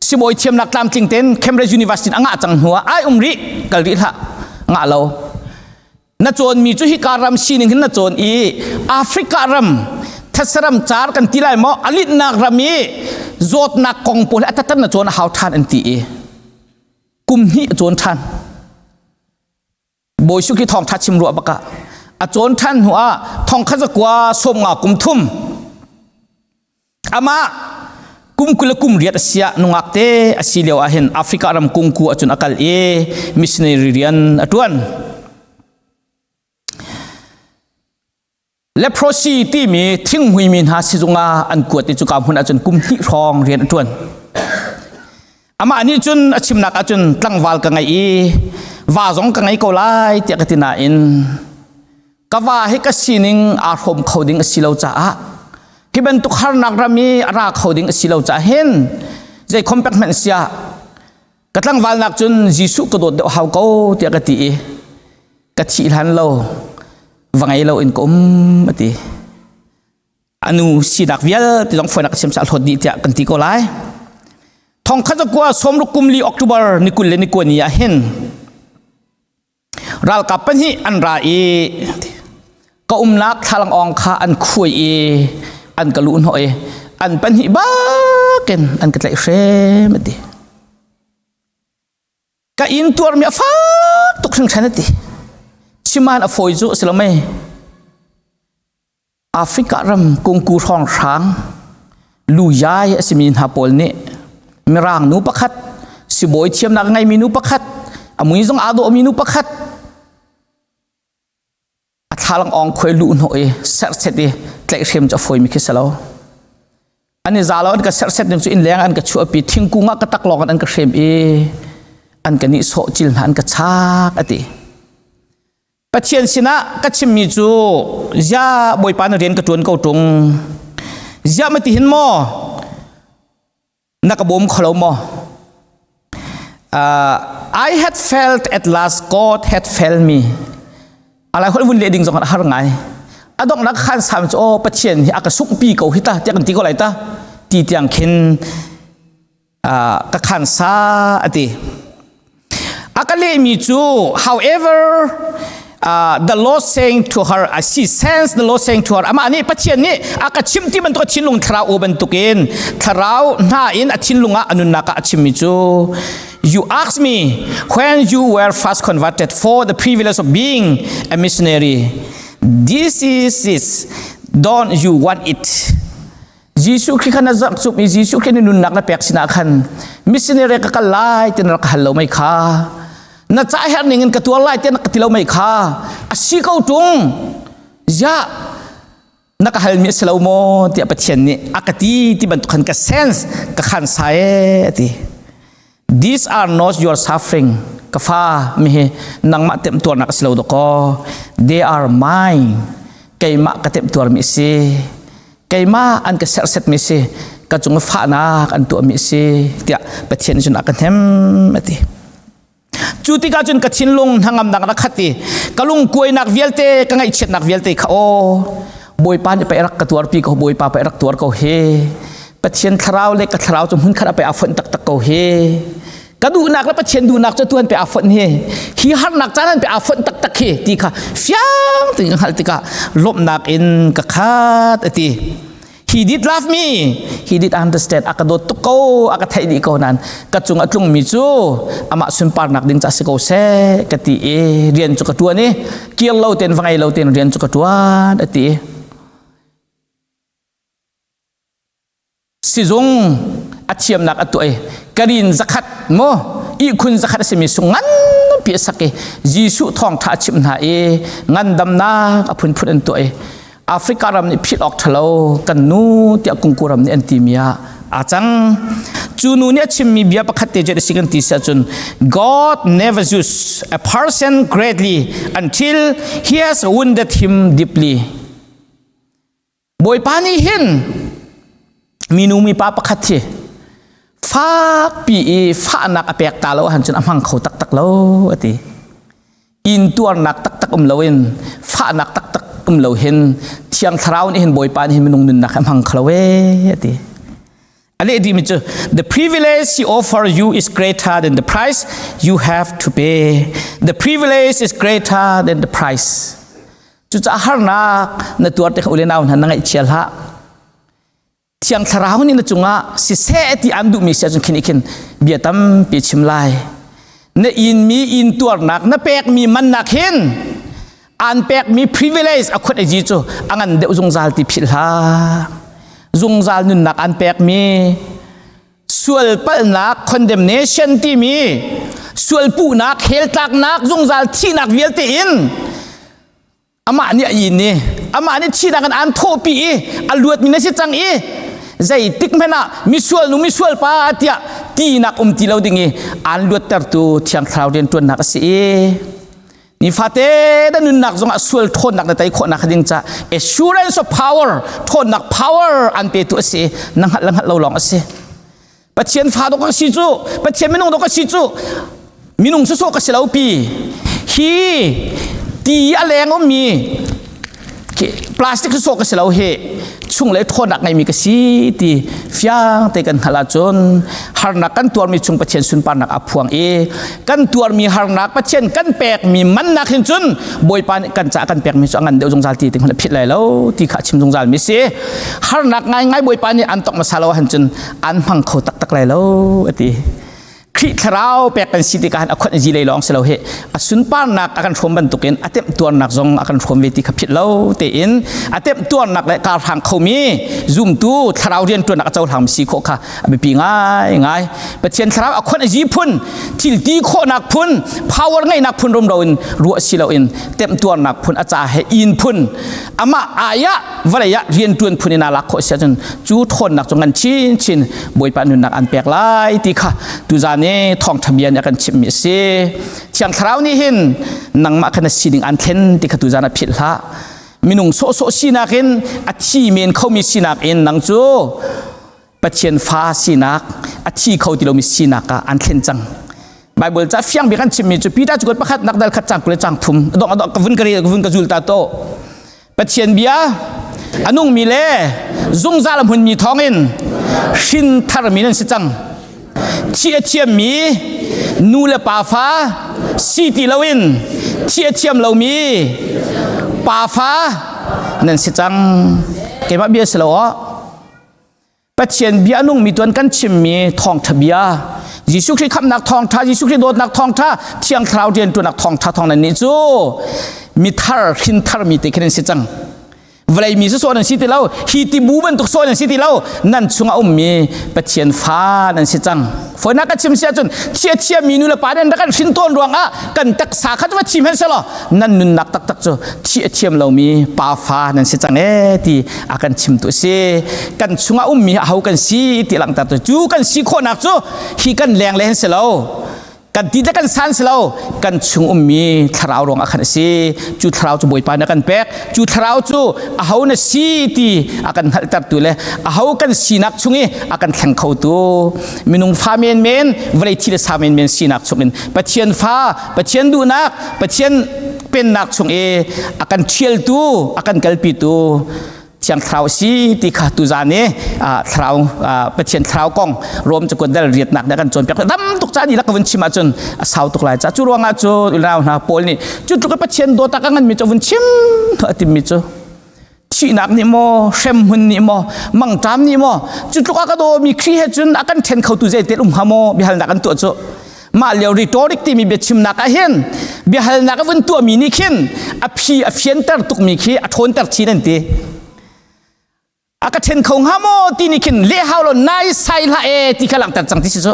sibawi thiamnak tlamtling ten Cambridge University a ngah cang hnu ah ai um rih kal rih hlah ngah lo na cawnmi cu hika ram sining hin na cawn i Africa ram thatsaram car kan ti lai maw alitnak ram i zawtnak kong pawl a tatan na cawn a hau ṭhan an ti i kum hnih a cawn ṭhan Bawi Suki thawngṭha chim ruah bakah a cawn ṭhan hnu ah thongkhat zakua 50 kum thum amah kum 20 kum 8 a siah nungak te a si lio ah hin Africa ram kungku ahcun a kal i missionary rian a ṭuan. Leprosy timi thinghmuimi hna sizung ah an kuat i cuka hmun ahcun kum hnih hrawng rian a ṭuan. Amah nih cun a chimnak ahcun tlangval ka ngei i va zong ka ngei ko lai tiah ka ti nain ka va hi ka sining aa hrawm kho ding a si lo caah hi bantuk harnak ram i a ra kho ding a si lo caah hin zei khom pek hmanh siah ka tlangval nak cun Jesuh ka dawt deuh hau ko tiah ka ti i ka thih hlan lo va ngei lo in ka um a ti anu sinak vialte zong foinak siam sa hlawt dih tiah kan ti ko lai thong khat zakua 60 kum li October ni 20 le ni 20 ni ah hin ralkap pahnih an ra i ka umnak thlalang ong kha an khuai i an ka luh hnawh i an pahnih bakin an ka tlaih hrem a ti ka inn tuarmi a fak tuk hringhran a ti chiman a fawi cu a si lo mei Africa ram kungku hrawnghrang luyai a simi hna pawl nih mirang nu pakhat sibawi thiamnak ngeimi nu pakhat a mui zong aa dawhmi nu pakhat a thlalang ong khuai luh hnawh i serhset i tlaihhrem cu a fawimi khi si lo an i za lo an ka serhset ning cu inn leng an ka chuahpi thingkung ah ka taklawng in an ka hrem i an ka nihsawh cil hna an ka chak a ti Pathian sinah ka chimmi cu zia Bawipa na rian ka ṭuan ko ṭung. Ziah ma ti hin maw na ka bawm kho lo maw? I had felt at last God had failed me. Alai holh vun leh ding zong a har ngai. A donghnak khan sam cu aw Pathian hi a ka sungpi ko hi ta tiah kan ti ko lai ta ti tiang khin ka khan sa a ti a ka lehmi cu however the Lord saying to her I see sense the Lord saying to her amah nih Pathian nih a ka chim ti bantuk a thinlung thlarau aw bantukin thlarau hna in a thinlung ah a nunnak ah a chimmi cu you asked me when you were first converted for the privilege of being a missionary this is this don't you want it Jesuh Khrih kha na zarh cuk i Jesuh Khrih na nunnak na pek sinah khan missionary ka kal lai ti na rak hal lo mei kha na ca herh ning in ka tuar lai ti na ka ti lo mei kha a si ko tung ziah na ka halmi a si lo maw tiah Pathian nih a ka ti ti bantuk khan ka sense ka khan sai a ti. These are not your suffering. Ka fa mi hi nangmah temtuarnak a si lo dawkaw. They are mine. Keimah ka temtuarmi a si. Keimah an ka serhsetmi a si. Ka cung fahnak an tuahmi a si tiah Pathian cun a ka hnem a ti. Cu tikah cun ka thinlung hnangamnak na khat i ka lungkuainak vialte ka ngaihchiatnak vialte kha aw Bawipa nih pei rak ka tuarpi ko Bawipa pei rak tuar ko hi Pathian thlarau le ka thlarau cu hmunkhat ah pei aa fonh taktak ko hi ka duhnak le Pathian duhnak cu tuan pe aa fonh hi hi harnak caan an pe aa fonh taktak hi ti kha fiang tein ka hngalh tikah lawmhnak in ka khat a ti. He did love me. He did understand. A ka dawt tuk ko, a ka theih dih ko nan ka cung a tlungmi cu amah sunparnak ding ca si ko seh ka ti i rian cu ka tuan i kir lo ten va ngei lo ten rian cu ka tuan a ti. Sizung a thiamnak a tuah i karin zakhat mo ihkhun zakhat a simi sung nganpi a sak i Jesuh thawngṭha a chimh hna i ngandamnak a phunphun an tuah i Africa ram nih philh awk ṭhalo kan nu tiah kungku ram nih an timi ah aa cang. Cu nu nih a chimmi bia pakhat te cu si kan ti si ahcun God never use a person greatly until he has wounded him deeply. Bawipa nih hin minu mipa pakhat hi fakpi i fahnak a pek ta lo ahcun cun a hmang kho taktak lo a ti. Intuarnak taktak um loin fahnak taktak um lo hin Thiang Thlarau nih hin Bawipa nih hin minung nunnak a hmang kho lo ee a ti. A leh dihmi cu the privilege he offer you is greater than the price you have to pay. The privilege is greater than the price. Cucaah harnak na tuar te kha ule nau hna na ngaihchia hlah. Thiang Thlarau nih na cungah siseh ti an duhmi si ahcun khin i khin bia tampi chim lai. Na inmi intuarnak na pekmi mannak hin an pekmi privilege a khut aji cu a ngan deuh zungzal ti philh hlah. Zungzal nunnak an pekmi sual palhnak condemnation timi sual puhnak heltlaknak zungzal thihnak vialte in amah nih a in i amah nih thihnak in aan thawhpi i a luatmi na si cang i zeitik hmanh ah misual nu misual pa tiah tinak um ti lo ding i aan luattertu thiang thlarau rianṭuannak a si i nifate na nunnak zongah sual ṭhawnnak na tei khawhnak ding ca assurance of power ṭhawnnak power an petu a si na hngalh le hngalh lo lawng a si. Pathian fa dawk ka si cu Pathian minung dawk ka si cu minung sawsawh ka si lo pi hi ti a leng ummi plastic sawsawh ka si lo hi chung le ṭhawnnak ngeimi ka si ti fiang te kan hngalh ahcun harnak kan tuarmi chung Pathian sunparnak a phuang i kan tuarmi harnak Pathian kan pekmi mannak hin cun Bawipa nih kan caah kan pekmi cu a ngan deuh zungzal ti ti hmanh a phit lai lo ti kha a chim zungzal mi si. Harnak ngaingai Bawipa nih an tong hmasa lo ahcun cun an hmang kho taktak lai lo a ti. Khrih thlarau pek kan si tikah a khuat zi lei lawng si lo hi a sunparnak a kan hrawm bantukin a temtuarnak zong a kan hrawm ve ti kha phit lo tein a temtuarnak le karhlang khomi zumtu thlarau rianṭuannak a cohlang si khawh kha a biapi ngaingai. Pathian thlarau a khuan a zi phun thil ti khawhnak phun power ngeihnak phun rumro in ruah si loin temtuarnak phun a ca he in phun amah ayah vawlei ah riantuan phun in aa lak khawh si ahcun cu ṭhawnnak cu ngan chinchin Bawipa nunnak an pek lai ti kha tuzan i thawngṭha bia nih a kan chimhmi a si. Thiang Thlarau nih hin nangmah kha na sining an thlen ti kha tuzan ah philh hlah. Minung sawhsawh sinak in a thi men khomi sinak in nang cu Pathian fa sinak a thi kho ti lomi sinak ah an thlen cang. Bible ca fiang bik an chimmi cu Peter cu pakhat nak dal khat cang kule cang thum adong adong ka vun ka rel ka vun ka zul ta to. Pathian bia a nungmi le zungzal a hmunmi thawngin hrin tharmi nan si cang. Thi a thiammi nu le pa fa si ti loin thi a thiam lomi pa fa nan si cang. Keimah bia si lo aw. Pathian bia nungmi tuan kan chimmi thawngṭha bia Jesuh Khrih khamhnak thawngṭha Jesuh Khrih dawtnak thawngṭha Thiang Thlarau rianṭuannak thawngṭha thawng nan nih cu mithar hrin tharmi te khin an si cang. Vawlei mi sawsawh nan si ti lo. Hi tibu bantuk sawh nan si ti lo. Nan chungah ummi Pathian fa nan si cang. Fawinak ka chim si ahcun thia thiami nu le pa nan rak kan hrin tawn ruangah kan taksa kha va thi hmanh selaw nan nunnak taktak cu thi a thiam lomi pa fa nan si cang ee ti a kan chimtu a si. Kan chungah ummi aho kan si ti langhter tu cu kan si khawhnak cu hi kan leng le hin si lo. Kan ti le kan san si lo kan chung ummi thlarau ruangah khan a si. Cu thlarau cu Bawipa nih a kan pek. Cu thlarau cu aho na si ti a kan hngalhtertu le aho kan sinak chung i a kan thleng khotu minung fa menmen vawlei thi le sa menmen sinak chungin Pathian fa Pathian duhnak Pathian pennak chung i a kan ṭhialtu a kan kalpitu Thiang Thlarau si ti kha tuzan i thlarau Pathian thlarau kong Rom cakuat dal riatnak nih a kan cawnpiak dam tuk caan i lak ka vun chim ahcun a sau tuk lai ca cu ruangah cu unau hna Paul nih cu tluk i Pathian dawt a nganmi cu vun chim a timmi cu thihnak nih maw hremhmun nih maw mangṭam nih maw cu tluk a ka dawmi Khrih he cun a kan ṭhen khotu zeitel um hnga maw biahalnak an tuah cu mah lio rhetoric timi biachimnak ah hin biahalnak a vun tuahmi nih khin a phi a fianter tukmi khi a ṭhawnter chin an ti. A ka ṭhen kho hnga maw ti nih khin leh hau lo nai sai hlah e ti kha langhter cang ti si cu.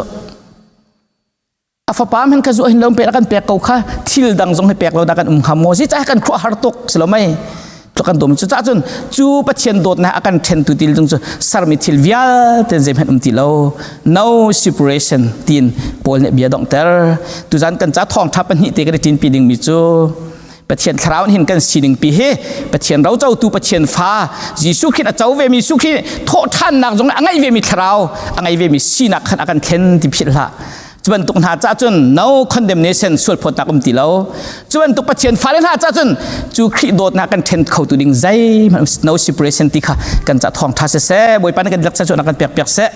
A fapa hen kha zu hin lo pe kan pek ko kha thil dang zong hi pek lo da kan um hnga maw si ca kan khuah har tuk si lo mei kan dawm cu cah cun cu Pathian dawtnak a kan ṭhentu til dung cu sermi thil vialte zeihmanh um ti lo no separation tiin Paul nih bia donghter tuzan kan ca thawngṭha pahnih te kan i ṭinpi dingmi cu Pathian thlarau hin kan sining pi hi Pathian rocotu Pathian fa Jesuh Khrih a co vemi Jesuh Khrih thawhṭhannak zong a ngei vemi thlarau a ngei vemi sinak khan a kan thlen ti philh hlah Cu bantuk hna cah cun no condemnation sualphawtnak um ti lo. Cu bantuk Pathian fale hna cah cun cu Khrih dawtnak kan ṭhen khotu ding zeihmanh no separation ti kha kan ca thawngṭha siseh Bawipa nih kan lak cu kan pek piak seh.